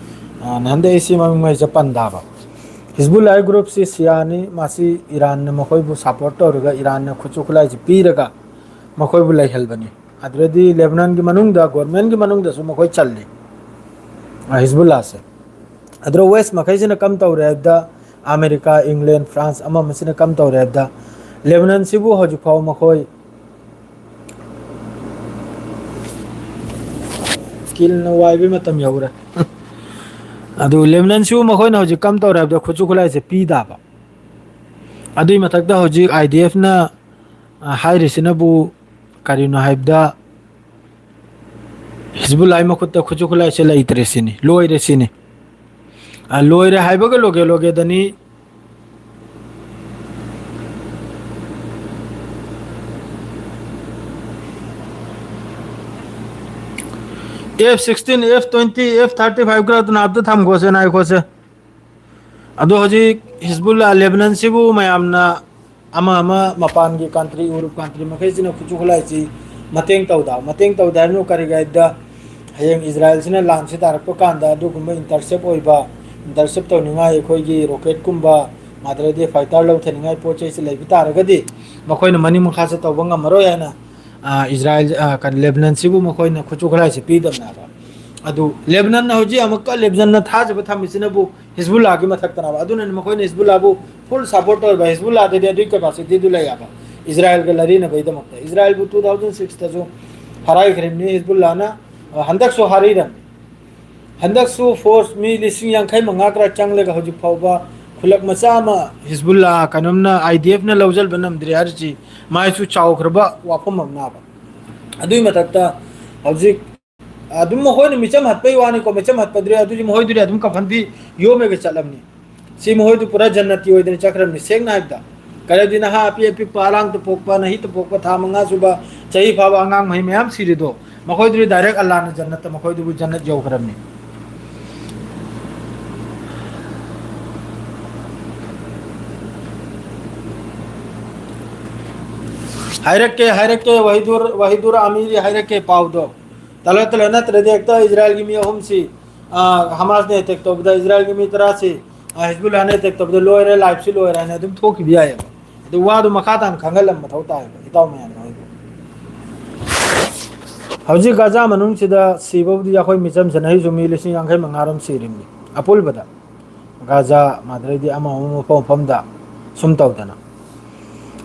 ꯑ, ꯅꯍꯥꯟꯗꯩ ꯑꯩ ꯁꯤ ꯃꯃꯤꯡ ꯃꯩꯁꯦ ꯄꯟꯗꯥꯕ꯫ ꯍꯤꯖꯕꯨꯜꯂꯥ ꯒ꯭ꯔꯨꯞꯁꯤ ꯁꯤꯌꯥꯅꯤ, ꯃꯁꯤ ꯏꯔꯥꯟꯅ ꯃꯈꯣꯏꯕꯨ ꯁꯄꯣꯔꯠ ꯇꯧꯔꯒ ꯏꯔꯥꯟꯅ ꯈꯨꯠꯁꯨ ꯈꯨꯠꯂꯥꯏꯁꯤ ꯄꯤꯔꯒ ꯃꯈꯣꯏꯕꯨ ꯂꯩꯍꯜꯕꯅꯤ꯫ ꯑꯗꯨꯗꯩꯗꯤ ꯂꯦꯕꯅꯟꯒꯤ ꯃꯅꯨꯡꯗ, ꯒꯣꯔꯃꯦꯟꯒꯤ ꯃꯅꯨꯡꯗꯁꯨ ꯃꯈꯣꯏ ꯆꯜꯂꯤ, ꯑ, ꯍꯤꯖꯕꯨꯜꯂꯥꯁꯦ꯫ ꯑꯗꯨꯗ ꯋꯦꯁ ꯃꯈꯩꯁꯤꯅ ꯀꯝ ꯇꯧꯔꯦ ꯍꯥꯏꯕꯗ, ꯑꯃꯦꯔꯤꯀꯥ, ꯏꯪꯂꯦꯟ, ꯐ꯭ꯔꯥꯟꯁ ꯑꯃ ꯑꯃꯁꯤꯅ ꯀꯝ ꯇꯧꯔꯦ ꯍꯥꯏꯕꯗ, ꯂꯦꯕꯅꯟꯁꯤꯕꯨ ꯍꯧꯖꯤꯛ ꯐꯥꯎ ꯃꯈꯣꯏ ꯀꯤꯜꯅ ꯋꯥꯏꯕꯩ ꯃꯇꯝ ꯌꯧꯔꯦ꯫ ꯑꯗꯨ ꯂꯦꯕꯅꯟꯁꯤꯕꯨ ꯃꯈꯣꯏꯅ ꯍꯧꯖꯤꯛ ꯀꯝ ꯇꯧꯔꯦ ꯍꯥꯏꯕꯗ ꯈꯨꯠꯁꯨ ꯈꯨꯠꯂꯥꯏꯁꯦ ꯄꯤꯗꯕ꯫ ꯑꯗꯨꯏ ꯃꯊꯛꯇ ꯍꯧꯖꯤꯛ IDFꯅ, ꯑ, ꯍꯥꯏꯔꯤꯁꯤꯅꯕꯨ ꯀꯔꯤꯅꯣ ꯍꯥꯏꯕꯗ, ꯍꯤꯖꯕꯨꯜꯂꯥꯍꯤ ꯃꯈꯨꯠꯇ ꯈꯨꯠꯁꯨ ꯈꯨꯠꯂꯥꯏꯁꯦ ꯂꯩꯇ꯭ꯔꯦ ꯁꯤꯅꯤ, ꯂꯣꯏꯔꯦ ꯁꯤꯅꯤ꯫ ꯑ, ꯂꯣꯏꯔꯦ ꯍꯥꯏꯕꯒ ꯂꯣꯒꯦ ꯂꯣꯒꯦꯗꯅꯤ F sixteen, F twenty, F thirty five ꯈꯔ ꯑꯗꯨꯅ ꯑꯝꯇ ꯊꯝꯈꯣꯁꯦ, ꯅꯥꯏꯈꯣꯁꯦ꯫ ꯑꯗꯣ ꯍꯧꯖꯤꯛ ꯍꯤꯖꯕꯨꯜꯂꯥ ꯂꯦꯕꯅꯟꯁꯤꯕꯨ ꯃꯌꯥꯝꯅ ꯑꯃ ꯑꯃ ꯃꯄꯥꯟꯒꯤ country, ꯎꯔꯨꯞ country ꯃꯈꯩꯁꯤꯅ ꯈꯨꯠꯁꯨ ꯈꯨꯠꯂꯥꯏꯁꯤ ꯃꯇꯦꯡ ꯇꯧꯗ, ꯃꯇꯦꯡ ꯇꯧꯗ ꯍꯥꯏꯕꯅ ꯀꯔꯤꯒꯤ ꯍꯥꯏꯕꯗ, ꯍꯌꯦꯡ ꯏꯖꯔꯥꯏꯜꯁꯤꯅ ꯂꯥꯟꯁꯤ ꯇꯥꯔꯛꯄ ꯀꯥꯟꯗ ꯑꯗꯨꯒꯨꯝꯕ intercept ꯑꯣꯏꯕ, intercept ꯇꯧꯅꯤꯡꯉꯥꯏ ꯑꯩꯈꯣꯏꯒꯤ rocketꯀꯨꯝꯕ, ꯃꯗꯨꯗꯒꯤ fighter ꯂꯧꯊꯅꯤꯡꯉꯥꯏ ꯄꯣꯠ ꯆꯩꯁꯤ ꯂꯩꯕ ꯇꯥꯔꯒꯗꯤ ꯃꯈꯣꯏꯅ ꯃꯅꯤꯡ ꯃꯈꯥꯁꯦ ꯇꯧꯕ ꯉꯝꯃꯔꯣꯏ ꯍꯥꯏꯅ, ꯑ, ꯏꯖꯔꯥꯏꯜ, ꯑ, ꯀꯩꯅꯣ, ꯂꯦꯕꯅꯟꯁꯤꯕꯨ ꯃꯈꯣꯏꯅ ꯈꯨꯠꯁꯨ ꯈꯨꯠꯂꯥꯏꯁꯤ ꯄꯤꯗꯕꯅꯦꯕ꯫ ꯑꯗꯨ ꯂꯦꯕꯅꯟꯅ ꯍꯧꯖꯤꯛ ꯑꯃꯨꯛꯀ ꯂꯦꯕꯅꯟꯅ ꯊꯥꯖꯕ ꯊꯝꯃꯤꯁꯤꯅꯕꯨ ꯍꯤꯖꯕꯨꯜꯂꯥꯒꯤ ꯃꯊꯛꯇꯅꯦꯕ꯫ ꯑꯗꯨꯅꯅꯤ ꯃꯈꯣꯏꯅ ꯍꯤꯖꯕꯨꯜꯂꯥꯕꯨ full support ꯇꯧꯔꯤꯕ꯫ ꯍꯤꯖꯕꯨꯜꯂꯥꯗꯗꯤ ꯑꯗꯨꯒꯤ capacityꯗꯨ ꯂꯩ ꯍꯥꯏꯕ, ꯏꯖꯔꯥꯏꯜꯒ ꯂꯩꯔꯤꯅꯕꯒꯤꯗꯃꯛꯇ꯫ ꯏꯖꯔꯥꯏꯜꯕꯨ two thousand sixꯇꯁꯨ ꯍꯥꯔꯥꯏꯈ꯭ꯔꯤꯕꯅꯤ ꯍꯤꯖꯕꯨꯜꯂꯥꯅ, ꯑ, ꯍꯟꯗꯛꯁꯨ ꯍꯥꯔꯤꯔꯝꯃꯤ꯫ ꯍꯟꯗꯛꯁꯨ force ꯃꯤ ꯂꯤꯁꯤꯡ ꯌꯥꯡꯈꯩ ꯃꯉꯥ ꯈꯔ ꯆꯪꯂꯒ ꯍꯧꯖꯤꯛ ꯐꯥꯎꯕ ꯈꯨꯂꯛ ꯃꯆꯥ ꯑꯃ ꯍꯤꯖꯕꯨꯜꯂꯥ ꯀꯩꯅꯣꯝꯅ, IDFꯅ ꯂꯧꯁꯤꯟꯕ ꯉꯝꯗ꯭ꯔꯤ ꯍꯥꯏꯔꯤꯁꯤ ꯃꯥꯏꯁꯨ ꯆꯥꯎꯈ꯭ꯔꯕ ꯋꯥꯐꯝ ꯑꯃꯅꯦꯕ꯫ ꯑꯗꯨꯒꯤ ꯃꯊꯛꯇ ꯍꯧꯖꯤꯛ ꯑꯗꯨꯝ ꯃꯈꯣꯏꯅ ꯃꯤꯆꯝ ꯍꯠꯄꯩ ꯋꯥꯅꯤꯀꯣ, ꯃꯤꯆꯝ ꯍꯠꯄꯗꯨꯗꯤ ꯑꯗꯨꯗꯤ ꯃꯈꯣꯏꯗꯨꯗꯤ ꯑꯗꯨꯝ ꯀꯐꯟꯗꯤ ꯌꯣꯝꯃꯒ ꯆꯠꯂꯝꯅꯤ꯫ ꯁꯤ ꯃꯈꯣꯏꯗꯨ ꯄꯨꯔꯥ ꯖꯟꯅꯇꯤ ꯑꯣꯏꯗꯅ ꯆꯠꯈ꯭ꯔꯕꯅꯤ꯫ ꯁꯦꯡꯅ ꯍꯥꯏꯕꯗ, ꯀꯔꯤꯗꯤ ꯅꯍꯥ ꯑꯄꯤꯛ ꯑꯄꯤꯛꯄ, ꯑꯔꯥꯡꯇ ꯄꯣꯛꯄ, ꯅꯍꯤꯛꯇ ꯄꯣꯛꯄ, ꯊꯥ ꯃꯉꯥ ꯁꯨꯕ, ꯆꯍꯤ ꯐꯥꯕ ꯑꯉꯥꯡ ꯃꯍꯩ ꯃꯌꯥꯝ ꯁꯤꯔꯤꯗꯣ, ꯃꯈꯣꯏꯗꯨꯗꯤ direct ꯑꯜꯂꯥꯅ ꯖꯟꯅꯠꯇ ꯃꯈꯣꯏꯗꯨꯕꯨ ꯖꯟꯅꯠ ꯌꯧꯈ꯭ꯔꯕꯅꯤ꯫ ꯍꯥꯏꯔꯛꯀꯦ, ꯍꯥꯏꯔꯛꯀꯦ, ꯋꯥꯍꯤꯗꯨꯔ, ꯋꯥꯍꯤꯗꯨꯔ ꯑꯃꯤꯔꯤ ꯍꯥꯏꯔꯛꯀꯦ ꯄꯥꯎꯗꯣ꯫ ꯇꯜꯂꯣ, ꯇꯜꯂꯣ, ꯅꯠꯇ꯭ꯔꯗꯤ ꯍꯦꯛꯇ ꯏꯖꯔꯥꯏꯜꯒꯤ ꯃꯤ ꯑꯍꯨꯝꯁꯤ, ꯑ, ꯍꯃꯥꯁꯅ attack ꯇꯧꯕꯗ ꯏꯖꯔꯥꯏꯜꯒꯤ ꯃꯤ ꯇꯔꯥꯁꯤ, ꯑ, ꯍꯤꯖꯕꯨꯜꯂꯥꯅ attack ꯇꯧꯕꯗ ꯂꯣꯏꯔꯦ, liveꯁꯤ ꯂꯣꯏꯔꯦ ꯍꯥꯏꯅ ꯑꯗꯨꯝ ꯊꯣꯛꯈꯤꯕ ꯌꯥꯏꯑꯕ꯫ ꯑꯗꯨ ꯋꯥꯗꯨ ꯃꯈꯥ ꯇꯥꯅ ꯈꯪꯍꯜꯂꯝꯕ ꯃꯊꯧ ꯇꯥꯏꯌꯦꯕ, ꯏꯇꯥꯎ ꯃꯌꯥꯝ ꯍꯣꯏꯕꯨ꯫ ꯍꯧꯖꯤꯛ ꯒꯥꯖꯥ ꯃꯅꯨꯡꯁꯤꯗ ꯁꯤꯕꯕꯨꯗꯤ ꯑꯩꯈꯣꯏ ꯃꯤꯆꯝ ꯁꯤꯅ ꯑꯩꯁꯨ ꯃꯤ ꯂꯤꯁꯤꯡ ꯌꯥꯡꯈꯩ ꯃꯉꯥ ꯔꯣꯝ ꯁꯤꯔꯤꯕꯅꯤ ꯑꯄꯨꯟꯕꯗ꯫ ꯒꯥꯖꯥ, ꯃꯗꯨꯗꯩꯗꯤ ꯑꯃ ꯑꯃ ꯃꯐꯝ ꯃꯐꯝꯗ ꯁꯨꯝ ꯇꯧꯗꯅ꯫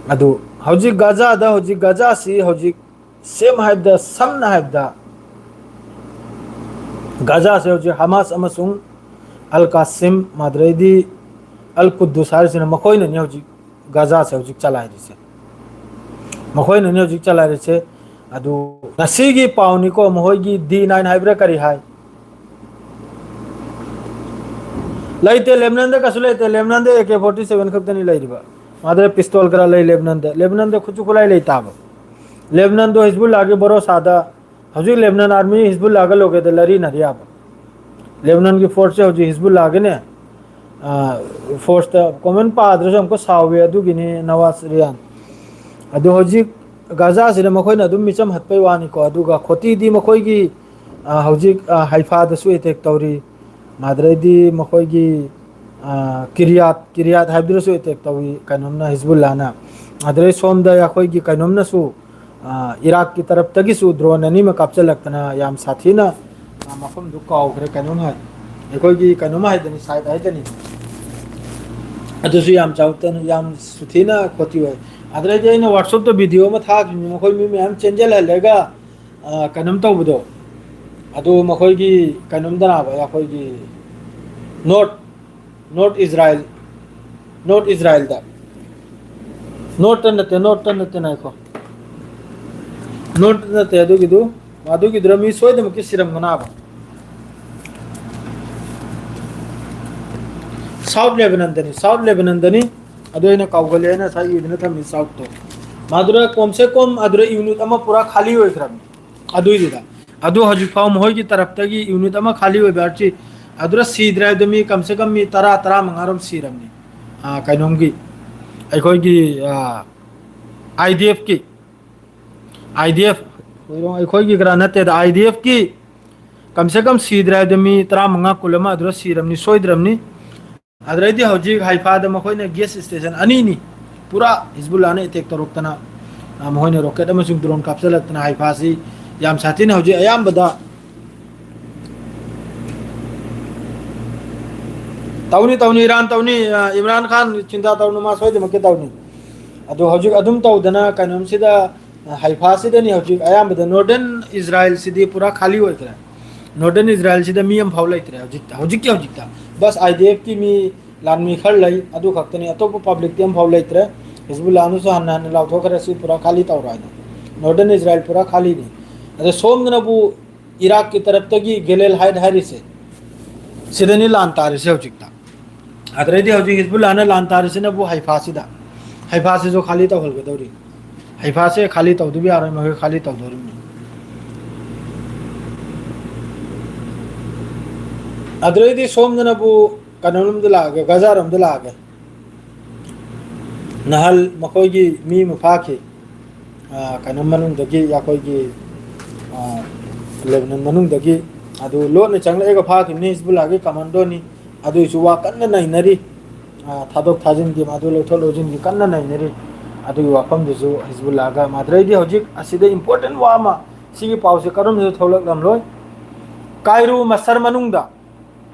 ꯑꯗꯨ ꯍꯧꯖꯤꯛ ꯒꯥꯖꯥꯗ, ꯍꯧꯖꯤꯛ ꯒꯥꯖꯥꯁꯤ ꯍꯧꯖꯤꯛ ꯁꯦꯝ ꯍꯥꯏꯕꯗ, ꯁꯝꯅ ꯍꯥꯏꯕꯗ, ꯒꯥꯖꯥꯁꯦ ꯍꯧꯖꯤꯛ ꯍꯃꯥꯁ ꯑꯃꯁꯨꯡ ꯑꯜ ꯀꯥꯁꯤꯝ, ꯃꯗꯨꯗꯩꯗꯤ ꯑꯜ ꯀꯨꯗꯨꯁ ꯍꯥꯏꯔꯤꯁꯤꯅ ꯃꯈꯣꯏꯅꯅꯤ ꯍꯧꯖꯤꯛ ꯒꯥꯖꯥꯁꯦ ꯍꯧꯖꯤꯛ ꯆꯂꯥꯏꯔꯤꯁꯦ꯫ ꯃꯈꯣꯏꯅꯅꯤ ꯍꯧꯖꯤꯛ ꯆꯂꯥꯏꯔꯤꯁꯦ꯫ ꯑꯗꯨ ꯉꯁꯤꯒꯤ ꯄꯥꯎꯅꯤꯀꯣ, ꯃꯈꯣꯏꯒꯤ ꯗꯤ ꯅꯥꯏꯟ ꯍꯥꯏꯕ꯭ꯔꯥ ꯀꯔꯤ ꯍꯥꯏ? ꯂꯩꯇꯦ, ꯂꯦꯕꯅꯟꯗ ꯀꯩꯁꯨ ꯂꯩꯇꯦ꯫ ꯂꯦꯕꯅꯟꯗ ꯑꯦ ꯀꯦ ꯐꯣꯔꯇꯤ ꯁꯚꯦꯟ ꯈꯛꯇꯅꯤ ꯂꯩꯔꯤꯕ꯫ ꯃꯥꯗꯨꯗ ꯄꯤꯁꯇꯣꯜ ꯈꯔ ꯂꯩ ꯂꯦꯕꯅꯟꯗ꯫ ꯂꯦꯕꯅꯟꯗ ꯈꯨꯠꯁꯨ ꯈꯨꯠꯂꯥꯏ ꯂꯩꯇꯥꯕ꯫ ꯂꯦꯕꯅꯟꯗꯣ ꯍꯤꯖꯕꯨꯜꯂꯥꯒꯤ ꯚꯔꯣꯁꯥꯗ, ꯍꯧꯖꯤꯛ ꯂꯦꯕꯅꯟ ꯑꯥꯔꯃꯤ ꯍꯤꯖꯕꯨꯜꯂꯥꯒ ꯂꯣꯏꯒꯦꯗ ꯂꯩꯔꯤꯅꯔꯤ ꯌꯥꯕ꯫ ꯂꯦꯕꯅꯟꯒꯤ ꯐꯣꯔꯁꯁꯦ ꯍꯧꯖꯤꯛ ꯍꯤꯖꯕꯨꯜꯂꯥꯒꯤꯅꯦ, ꯑ, ꯐꯣꯔꯁꯇ ꯀꯣꯃꯦꯟ ꯄꯥꯗ꯭ꯔꯁꯨ ꯑꯃꯨꯛꯀ ꯁꯥꯎꯋꯦ, ꯑꯗꯨꯒꯤꯅꯤ ꯅꯋꯥꯖ ꯔꯤꯌꯥꯟ꯫ ꯑꯗꯨ ꯍꯧꯖꯤꯛ ꯒꯥꯖꯥꯁꯤꯗ ꯃꯈꯣꯏꯅ ꯑꯗꯨꯝ ꯃꯤꯆꯝ ꯍꯠꯄꯩ ꯋꯥꯅꯤꯀꯣ, ꯑꯗꯨꯒ ꯈꯣꯇꯤꯗꯤ ꯃꯈꯣꯏꯒꯤ, ꯑ, ꯍꯧꯖꯤꯛ, ꯑ, ꯍꯩꯐꯥꯗꯁꯨ ꯑꯦꯇꯦꯛ ꯇꯧꯔꯤ, ꯃꯥꯗ꯭ꯔꯩꯗꯤ ꯃꯈꯣꯏꯒꯤ, ꯑ, ꯀꯤꯔꯤꯌꯥꯠ, ꯀꯤꯔꯤꯌꯥꯠ ꯍꯥꯏꯕꯗꯨꯗꯁꯨ ꯑꯦꯇꯦꯛ ꯇꯧꯏ ꯀꯩꯅꯣꯝꯅ, ꯍꯤꯖꯕꯨꯜꯂꯥꯅ꯫ ꯑꯗꯩ ꯁꯣꯝꯗ ꯑꯩꯈꯣꯏꯒꯤ ꯀꯩꯅꯣꯝꯅꯁꯨ, ꯑ, ꯏꯔꯥꯛꯀꯤ ꯇꯔꯞꯇꯒꯤꯁꯨ ꯗ꯭ꯔꯣꯟ ꯑꯅꯤꯃ ꯀꯥꯞꯆꯜꯂꯛꯇꯅ ꯌꯥꯝ ꯁꯥꯊꯤꯅ, ꯑ, ꯃꯐꯝꯗꯨ ꯀꯥꯎꯈ꯭ꯔꯦ, ꯀꯩꯅꯣꯝ ꯍꯥꯏ, ꯑꯩꯈꯣꯏꯒꯤ ꯀꯩꯅꯣꯝ ꯍꯥꯏꯗꯅꯤ, ꯁꯥꯏꯠ ꯍꯥꯏꯗꯅꯤ, ꯑꯗꯨꯁꯨ ꯌꯥꯝ ꯆꯥꯎꯇꯅ, ꯌꯥꯝ ꯁꯨꯊꯤꯅ ꯈꯣꯇꯤ ꯑꯣꯏ꯫ ꯑꯗꯨꯗꯩꯗꯤ ꯑꯩꯅ ꯋꯥꯠꯁꯑꯞꯇ ꯚꯤꯗꯤꯑꯣ ꯑꯃ ꯊꯥꯈꯤꯕꯅꯤ, ꯃꯈꯣꯏ ꯃꯤ ꯃꯌꯥꯝ ꯆꯦꯟꯖꯜꯍꯜꯂꯒ, ꯑ, ꯀꯩꯅꯣꯝ ꯇꯧꯕꯗꯣ, ꯑꯗꯨ ꯃꯈꯣꯏꯒꯤ ꯀꯩꯅꯣꯝꯗꯅꯥꯕ, ꯑꯩꯈꯣꯏꯒꯤ ꯅꯣꯔꯠ, ꯅꯣꯔꯠ ꯏꯖꯔꯥꯏꯜ, ꯅꯣꯔꯠ ꯏꯖꯔꯥꯏꯜꯗ, ꯅꯣꯔꯠꯇ ꯅꯠꯇꯦ, ꯅꯣꯔꯠꯇ ꯅꯠꯇꯦ, ꯉꯥꯏꯈꯣ, ꯅꯣꯔꯠꯇ ꯅꯠꯇꯦ ꯑꯗꯨꯒꯤꯗꯨ, ꯑꯗꯨꯒꯤꯗꯨꯗ ꯃꯤ ꯁꯣꯏꯗꯅꯃꯛꯀꯤ ꯁꯤꯔꯝꯒꯅꯥꯕ꯫ South ꯂꯦꯕꯅꯟꯗꯅꯤ, south ꯂꯦꯕꯅꯟꯗꯅꯤ꯫ ꯑꯗꯨ ꯑꯩꯅ ꯀꯥꯎꯒꯜꯂꯦ, ꯑꯩꯅ ꯉꯁꯥꯏ ꯏꯗꯨꯅ ꯊꯝꯃꯤ ꯁꯥꯎꯠꯇꯣ꯫ ꯃꯗꯨꯗ ꯀꯣꯝꯁꯦ ꯀꯣꯝ ꯑꯗꯨꯗ ꯌꯨꯅꯤꯠ ꯑꯃ ꯄꯨꯔꯥ ꯈꯥꯂꯤ ꯑꯣꯏꯈ꯭ꯔꯕꯅꯤ꯫ ꯑꯗꯨꯏꯗꯨꯗ꯫ ꯑꯗꯨ ꯍꯧꯖꯤꯛ ꯐꯥꯎ ꯃꯈꯣꯏꯒꯤ ꯇꯔꯞꯇꯒꯤ ꯌꯨꯅꯤꯠ ꯑꯃ ꯈꯥꯂꯤ ꯑꯣꯏꯕ ꯑꯁꯤ, ꯑꯗꯨꯗ ꯁꯤꯗ꯭ꯔꯦ ꯍꯥꯏꯕꯗ ꯃꯤ ꯀꯝꯁꯦ ꯀꯝ ꯃꯤ ꯇꯔꯥ, ꯇꯔꯥꯃꯉꯥꯔꯣꯝ ꯁꯤꯔꯕꯅꯤ꯫ ꯑꯥ, ꯀꯩꯅꯣꯝꯒꯤ, ꯑꯩꯈꯣꯏꯒꯤ, ꯑꯥ, IDFꯀꯤ, IDF, ꯑꯩꯈꯣꯏꯒꯤ ꯈꯔ ꯅꯠꯇꯦꯗ, IDFꯀꯤ ꯀꯝꯁꯦ ꯀꯝ ꯁꯤꯗ꯭ꯔꯦ ꯍꯥꯏꯕꯗ ꯃꯤ ꯇꯔꯥꯃꯉꯥ, ꯀꯨꯟ ꯑꯃ ꯑꯗꯨꯗ ꯁꯤꯔꯕꯅꯤ, ꯁꯣꯏꯗ꯭ꯔꯕꯅꯤ꯫ ꯑꯗꯨꯗꯩꯗꯤ ꯍꯧꯖꯤꯛ ꯍꯥꯏꯐꯥꯗ ꯃꯈꯣꯏꯅ ꯒꯦꯁ ꯁ꯭ꯇꯦꯁꯟ ꯑꯅꯤꯅꯤ ꯄꯨꯔꯥ ꯍꯤꯖꯕꯨꯜꯂꯥꯅ ꯑꯦꯇꯦꯛ ꯇꯧꯔꯛꯇꯅ, ꯑ, ꯃꯈꯣꯏꯅ ꯔꯣꯀꯦꯠ ꯑꯃꯁꯨꯡ ꯗ꯭ꯔꯣꯟ ꯀꯥꯞꯁꯤꯜꯂꯛꯇꯅ ꯍꯥꯏꯐꯥꯁꯤ ꯌꯥꯝ ꯁꯥꯊꯤꯅ ꯍꯧꯖꯤꯛ ꯑꯌꯥꯝꯕꯗ ꯇꯧꯅꯤ, ꯇꯧꯅꯤ, ꯏꯔꯥꯟ ꯇꯧꯅꯤ, ꯑ, ꯏꯝꯔꯥꯟ ꯈꯥꯟ ꯆꯤꯟꯇꯥ ꯇꯧꯅꯨ, ꯃꯥ ꯁꯣꯏꯗꯅꯃꯛꯀꯤ ꯇꯧꯅꯤ꯫ ꯑꯗꯣ ꯍꯧꯖꯤꯛ ꯑꯗꯨꯝ ꯇꯧꯗꯅ ꯀꯩꯅꯣꯝꯁꯤꯗ, ꯍꯩꯐꯥꯁꯤꯗꯅꯤ ꯍꯧꯖꯤꯛ ꯑꯌꯥꯝꯕꯗ꯫ Northern Israelꯁꯤꯗꯤ ꯄꯨꯔꯥ ꯈꯥꯂꯤ ꯑꯣꯏꯈ꯭ꯔꯦ꯫ Northern Israelꯁꯤꯗ ꯃꯤ ꯑꯃꯐꯥꯎ ꯂꯩꯇ꯭ꯔꯦ ꯍꯧꯖꯤꯛ, ꯍꯧꯖꯤꯛꯀꯤ ꯍꯧꯖꯤꯛꯇ꯫ ꯕꯁ IDFꯀꯤ ꯃꯤ, ꯂꯥꯟꯃꯤ ꯈꯔ ꯂꯩ, ꯑꯗꯨ ꯈꯛꯇꯅꯤ, ꯑꯇꯣꯞꯄ publicꯇꯤ ꯑꯃꯐꯥꯎ ꯂꯩꯇ꯭ꯔꯦ꯫ ꯍꯤꯖꯕꯨꯜꯂꯥꯅꯁꯨ ꯍꯟꯅ ꯍꯟꯅ ꯂꯥꯎꯊꯣꯛꯈ꯭ꯔꯦ, ꯁꯤ ꯄꯨꯔꯥ ꯈꯥꯂꯤ ꯇꯧꯔꯣ ꯍꯥꯏꯅ꯫ Northern Israel ꯄꯨꯔꯥ ꯈꯥꯂꯤꯅꯤ꯫ ꯑꯗ ꯁꯣꯝꯗꯅꯕꯨ ꯏꯔꯥꯛꯀꯤ ꯇꯔꯞꯇꯒꯤ ꯒꯦꯂꯦꯜ ꯍꯥꯏꯠ ꯍꯥꯏꯔꯤꯁꯦ, ꯁꯤꯗꯅꯤ ꯂꯥꯟ ꯇꯥꯔꯤꯁꯦ ꯍꯧꯖꯤꯛꯇ꯫ ꯑꯗꯨꯗꯩꯗꯤ ꯍꯧꯖꯤꯛ ꯍꯤꯖꯕꯨꯜꯂꯥꯅ ꯂꯥꯟ ꯇꯥꯔꯤꯁꯤꯅꯕꯨ ꯍꯩꯐꯥꯁꯤꯗ꯫ ꯍꯩꯐꯥꯁꯤꯁꯨ ꯈꯥꯂꯤ ꯇꯧꯍꯜꯒꯗꯧꯔꯤ꯫ ꯍꯩꯐꯥꯁꯦ ꯈꯥꯂꯤ ꯇꯧꯗꯕ ꯌꯥꯔꯣꯏ, ꯃꯈꯣꯏ ꯈꯥꯂꯤ ꯇꯧꯗꯧꯔꯤꯕꯅꯤ꯫ ꯑꯗꯨꯗꯩꯗꯤ ꯁꯣꯝꯗꯅꯕꯨ ꯀꯩꯅꯣꯔꯣꯝꯗ ꯂꯥꯛꯑꯒꯦ, ꯒꯖꯥꯔꯣꯝꯗ ꯂꯥꯛꯑꯒꯦ꯫ ꯅꯍꯥꯟ ꯃꯈꯣꯏꯒꯤ ꯃꯤ ꯑꯃ ꯐꯥꯈꯤ꯫ ꯑ, ꯀꯩꯅꯣ ꯃꯅꯨꯡꯗꯒꯤ, ꯑꯩꯈꯣꯏꯒꯤ, ꯑ, ꯂꯦꯕꯅꯟ ꯃꯅꯨꯡꯗꯒꯤ꯫ ꯑꯗꯨ ꯂꯣꯟꯅ ꯆꯪꯂꯛꯑꯒ ꯐꯥꯈꯤꯕꯅꯤ, ꯍꯤꯖꯕꯨꯜꯂꯥꯒꯤ ꯀꯃꯥꯟꯗꯣꯅꯤ꯫ ꯑꯗꯨꯒꯤꯁꯨ ꯋꯥ ꯀꯟꯅ ꯅꯩꯅꯔꯤ꯫ ꯑ, ꯊꯥꯗꯣꯛ ꯊꯥꯖꯤꯟꯒꯤ, ꯃꯗꯨ ꯂꯧꯊꯣꯛ ꯂꯧꯁꯤꯟꯒꯤ ꯀꯟꯅ ꯅꯩꯅꯔꯤ꯫ ꯑꯗꯨꯒꯤ ꯋꯥꯐꯝꯗꯨꯁꯨ ꯍꯤꯖꯕꯨꯜꯂꯥꯒ ꯃꯥꯟꯅꯗ꯭ꯔꯦ꯫ ꯑꯩꯗꯤ ꯍꯧꯖꯤꯛ ꯑꯁꯤꯗ important ꯋꯥ ꯑꯃ, ꯁꯤꯒꯤ ꯄꯥꯎꯁꯦ ꯀꯔꯝꯅꯁꯨ ꯊꯣꯛꯂꯛꯂꯝꯂꯣꯏ꯫ ꯀꯥꯏꯔꯣ ꯃꯁꯔ ꯃꯅꯨꯡꯗ,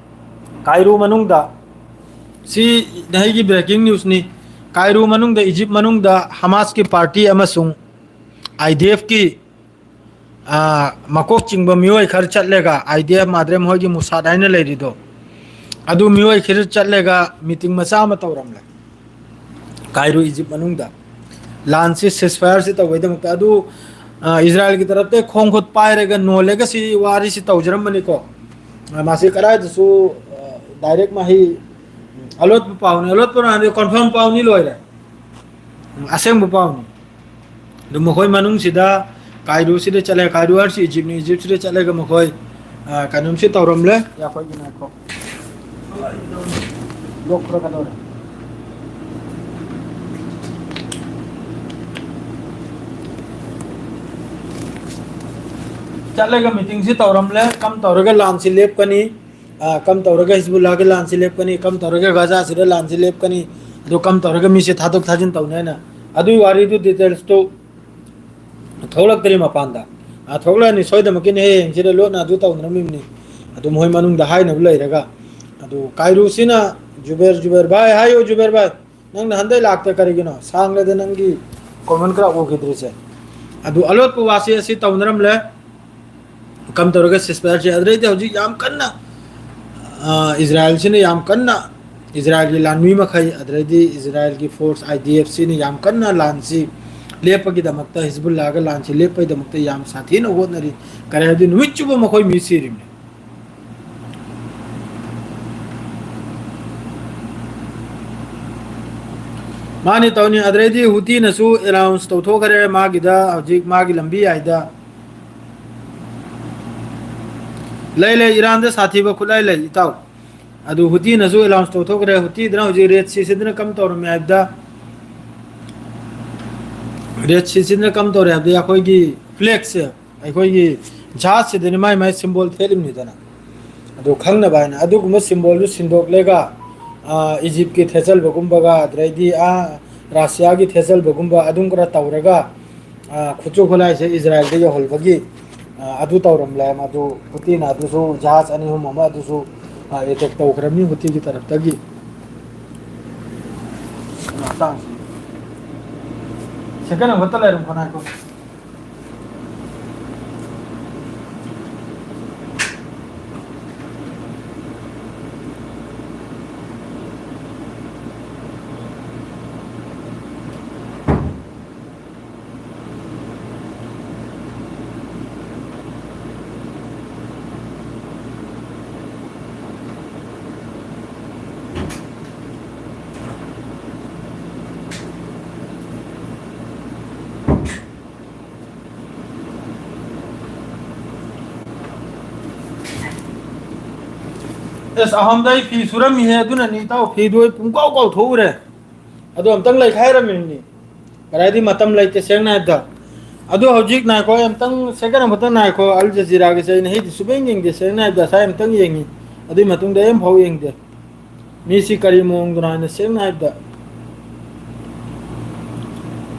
ꯀꯥꯏꯔꯣ ꯃꯅꯨꯡꯗ, ꯁꯤ ꯑꯩꯒꯤ breaking newsꯅꯤ꯫ ꯀꯥꯏꯔꯣ ꯃꯅꯨꯡꯗ, ꯏꯖꯤꯞ ꯃꯅꯨꯡꯗ ꯍꯃꯥꯁꯀꯤ party ꯑꯃꯁꯨꯡ IDFꯀꯤ, ꯑ, ꯃꯀꯣꯛ ꯆꯤꯡꯕ ꯃꯤꯑꯣꯏ ꯈꯔ ꯆꯠꯂꯒ, IDF ꯃꯥꯗ꯭ꯔꯦ ꯃꯈꯣꯏꯒꯤ ꯃꯨꯁꯥꯗ ꯍꯥꯏꯅ ꯂꯩꯔꯤꯗꯣ, ꯑꯗꯨ ꯃꯤꯑꯣꯏ ꯈꯔ ꯆꯠꯂꯒ meeting ꯃꯆꯥ ꯑꯃ ꯇꯧꯔꯝꯂꯦ ꯀꯥꯏꯔꯣ, ꯏꯖꯤꯞ ꯃꯅꯨꯡꯗ꯫ ꯂꯥꯟꯁꯤ ceasefireꯁꯤ ꯇꯧꯕꯩꯗꯃꯛꯇ꯫ ꯑꯗꯨ, ꯑ, ꯏꯖꯔꯥꯏꯜꯒꯤ ꯇꯔꯞꯇ ꯈꯣꯡ ꯈꯨꯠ ꯄꯥꯏꯔꯒ ꯅꯣꯜꯂꯒ ꯁꯤ ꯋꯥꯔꯤꯁꯤ ꯇꯧꯖꯔꯝꯕꯅꯤꯀꯣ꯫ ꯑ, ꯃꯥꯁꯤ ꯀꯗꯥꯏꯗꯁꯨ, ꯑ, direct ꯃꯍꯩ, ꯎꯝ, ꯑꯂꯣꯠꯄ ꯄꯥꯎꯅꯤ, ꯑꯂꯣꯠꯄ ꯍꯥꯏꯗꯤ confirm ꯄꯥꯎꯅꯤ, ꯂꯣꯏꯔꯦ꯫ ꯎꯝ, ꯑꯁꯦꯡꯕ ꯄꯥꯎꯅꯤ꯫ ꯑꯗꯨ ꯃꯈꯣꯏ ꯃꯅꯨꯡꯁꯤꯗ ꯀꯥꯏꯔꯣꯁꯤꯗ ꯆꯠꯂꯦ, ꯀꯥꯏꯔꯣ ꯍꯥꯏꯔꯤꯁꯤ ꯏꯖꯤꯞꯅꯤ, ꯏꯖꯤꯞꯁꯤꯗ ꯆꯠꯂꯒ ꯃꯈꯣꯏ, ꯑ, ꯀꯩꯅꯣꯝꯁꯤ ꯇꯧꯔꯝꯂꯦ꯫ ꯑꯩꯈꯣꯏꯒꯤ ꯉꯥꯏꯈꯣ꯫ ꯂꯣꯛ ꯈꯔ ꯀꯩꯗꯧꯔꯦ? ꯆꯠꯂꯒ meetingꯁꯤ ꯇꯧꯔꯝꯂꯦ, ꯀꯝ ꯇꯧꯔꯒ ꯂꯥꯟꯁꯤ ꯂꯦꯞꯀꯅꯤ, ꯑ, ꯀꯝ ꯇꯧꯔꯒ ꯍꯤꯖꯕꯨꯜꯂꯥꯒꯤ ꯂꯥꯟꯁꯤ ꯂꯦꯞꯀꯅꯤ, ꯀꯝ ꯇꯧꯔꯒ ꯒꯖꯥꯁꯤꯗ ꯂꯥꯟꯁꯤ ꯂꯦꯞꯀꯅꯤ, ꯑꯗꯨ ꯀꯝ ꯇꯧꯔꯒ ꯃꯤꯁꯦ ꯊꯥꯗꯣꯛ ꯊꯥꯖꯤꯟ ꯇꯧꯅꯤ ꯍꯥꯏꯅ꯫ ꯑꯗꯨꯒꯤ ꯋꯥꯔꯤꯗꯨ detailsꯇꯨ ꯊꯣꯛꯂꯛꯇ꯭ꯔꯤ ꯃꯄꯥꯟꯗ꯫ ꯑ, ꯊꯣꯛꯂꯛꯑꯅꯤ ꯁꯣꯏꯗꯅꯃꯛꯀꯤꯅꯤ, ꯍꯌꯦꯡꯁꯤꯗ ꯂꯣꯟꯅ ꯑꯗꯨ ꯇꯧꯅꯔꯝꯃꯤꯕꯅꯤ꯫ ꯑꯗꯨ ꯃꯈꯣꯏ ꯃꯅꯨꯡꯗ ꯍꯥꯏꯅꯕ ꯂꯩꯔꯒ꯫ ꯑꯗꯨ ꯀꯥꯏꯔꯨꯁꯤꯅ ꯖꯨꯕꯦꯔ, ꯖꯨꯕꯦꯔ ꯚꯥꯏ ꯍꯥꯏꯌꯨ, ꯖꯨꯕꯦꯔ ꯚꯥꯏ꯫ ꯅꯪꯅ ꯍꯟꯗꯩ ꯂꯥꯛꯇ ꯀꯔꯤꯒꯤꯅꯣ? ꯁꯥꯡꯂꯦꯗ ꯅꯪꯒꯤ comment ꯈꯔ ꯎꯈꯤꯗ꯭ꯔꯤꯁꯦ꯫ ꯑꯗꯨ ꯑꯂꯣꯠꯄ ꯋꯥꯁꯤ ꯑꯁꯤ ꯇꯧꯅꯔꯝꯂꯦ꯫ ꯀꯝ ꯇꯧꯔꯒ ceasefire ꯁꯦ ꯑꯗꯨꯗꯩꯗꯤ ꯍꯧꯖꯤꯛ ꯌꯥꯝ ꯀꯟꯅ, ꯑ, ꯏꯖꯔꯥꯌꯦꯜꯁꯤꯅ ꯌꯥꯝ ꯀꯟꯅ, ꯏꯖꯔꯥꯌꯦꯜꯒꯤ ꯂꯥꯟꯃꯤ ꯃꯈꯩ, ꯑꯗꯨꯗꯩꯗꯤ ꯏꯖꯔꯥꯌꯦꯜꯒꯤ force, I D F ꯁꯤꯅ ꯌꯥꯝ ꯀꯟꯅ ꯂꯥꯟꯁꯤ ꯂꯦꯞꯄꯒꯤꯗꯃꯛꯇ, ꯍꯤꯖꯕꯨꯜꯂꯥꯒ ꯂꯥꯟꯁꯤ ꯂꯦꯞꯄꯒꯤꯗꯃꯛꯇ ꯌꯥꯝ ꯁꯥꯊꯤꯅ ꯍꯣꯠꯅꯔꯤ꯫ ꯀꯔꯤ ꯍꯥꯏꯕꯗꯤ ꯅꯨꯃꯤꯠ ꯆꯨꯞꯄ ꯃꯈꯣꯏ ꯃꯤ ꯁꯤꯔꯤꯕꯅꯤ꯫ ꯃꯥꯅꯤ ꯇꯧꯅꯤ꯫ ꯑꯗꯨꯗꯩꯗꯤ ꯍꯨꯇꯤꯅꯁꯨ announce ꯇꯧꯊꯣꯛꯈ꯭ꯔꯦ ꯃꯥꯒꯤꯗ, ꯍꯧꯖꯤꯛ ꯃꯥꯒꯤ ꯂꯝꯕꯤ ꯍꯥꯏꯗ ꯂꯩ ꯂꯩ, ꯏꯔꯥꯟꯗ ꯁꯥꯊꯤꯕ ꯈꯨꯠꯂꯥꯏ ꯂꯩ, ꯏꯇꯥꯎ꯫ ꯑꯗꯨ ꯍꯨꯇꯤꯅꯁꯨ announce ꯇꯧꯊꯣꯛꯈ꯭ꯔꯦ꯫ ꯍꯨꯇꯤꯗꯨꯅ ꯍꯧꯖꯤꯛ Red Sea ꯁꯤꯗꯅ ꯀꯝ ꯇꯧꯔꯝꯃꯦ ꯍꯥꯏꯕꯗ, Red Sea ꯁꯤꯗꯅ ꯀꯝ ꯇꯧꯔꯦ ꯍꯥꯏꯕꯗꯤ ꯑꯩꯈꯣꯏꯒꯤ flag ꯁꯦ, ꯑꯩꯈꯣꯏꯒꯤ ꯖꯍꯥꯖꯁꯤꯗꯅꯤ ꯃꯥꯏ ꯃꯥꯏ symbol ꯊꯦꯠꯂꯤꯕꯅꯤꯗꯅ꯫ ꯑꯗꯨ ꯈꯪꯅꯕ ꯍꯥꯏꯅ ꯑꯗꯨꯒꯨꯝꯕ symbol ꯗꯨ ꯁꯤꯟꯗꯣꯛꯂꯒ, ꯑ, ꯏꯖꯤꯞꯀꯤ ꯊꯦꯠꯆꯜꯕꯒꯨꯝꯕꯒ, ꯑꯗꯨꯗꯩꯗꯤ, ꯑ, ꯔꯁꯤꯌꯥꯒꯤ ꯊꯦꯠꯆꯜꯕꯒꯨꯝꯕ ꯑꯗꯨꯝ ꯈꯔ ꯇꯧꯔꯒ, ꯑ, ꯈꯨꯠꯁꯨ ꯈꯨꯠꯂꯥꯏꯁꯦ ꯏꯖꯔꯥꯌꯦꯜꯗ ꯌꯧꯍꯜꯂꯒꯤ, ꯑ, ꯑꯗꯨ ꯇꯧꯔꯝꯂꯦ꯫ ꯑꯗꯨ ꯄꯨꯇꯤꯟꯅ ꯑꯗꯨꯁꯨ ꯖꯍꯥꯖ ꯑꯅꯤ ꯑꯍꯨꯝ ꯑꯃ ꯑꯗꯨꯁꯨ, ꯑ, attack ꯇꯧꯈ꯭ꯔꯕꯅꯤ ꯍꯨꯇꯤꯒꯤ ꯇꯔꯞꯇꯒꯤ꯫ ꯉꯥꯛꯇꯪ꯫ Second ꯑꯃꯈꯛꯇ ꯂꯩꯔꯝꯈꯣ, ꯉꯥꯏꯈꯣ꯫ ꯑꯁ, ꯑꯍꯝꯗ ꯑꯩ ꯐꯤ ꯁꯨꯔꯝꯃꯤꯍꯦ, ꯑꯗꯨꯅꯅꯤ ꯏꯇꯥꯎ, ꯐꯤꯗꯨ ꯑꯩ ꯄꯨꯡꯀꯥꯎ ꯀꯥꯎꯊꯣꯛꯎꯔꯦ꯫ ꯑꯗꯨ ꯑꯝꯇꯪ ꯂꯩꯈꯥꯏꯔꯝꯃꯤꯅꯤ꯫ ꯀꯗꯥꯏꯗꯤ ꯃꯇꯝ ꯂꯩꯇꯦ, ꯁꯦꯡꯅ ꯍꯥꯏꯕꯗ꯫ ꯑꯗꯨ ꯍꯧꯖꯤꯛ ꯉꯥꯏꯈꯣ, ꯑꯩ ꯑꯝꯇꯪ second ꯑꯃꯈꯛꯇꯪ ꯉꯥꯏꯈꯣ꯫ ꯑꯜ ꯖꯖꯤꯔꯥꯒꯤꯁꯦ ꯑꯩꯅ ꯍꯦꯛꯇ ꯁꯨꯛꯌꯦꯡ ꯌꯦꯡꯗꯦ, ꯁꯦꯡꯅ ꯍꯥꯏꯕꯗ꯫ ꯉꯁꯥꯏ ꯑꯝꯇꯪ ꯌꯦꯡꯉꯤ, ꯑꯗꯨꯏ ꯃꯇꯨꯡꯗ ꯑꯩ ꯑꯝꯐꯥꯎ ꯌꯦꯡꯗꯦ꯫ ꯃꯤꯁꯤ ꯀꯔꯤ ꯃꯑꯣꯡꯗꯅꯣ ꯍꯥꯏꯅ ꯁꯦꯡꯅ ꯍꯥꯏꯕꯗ꯫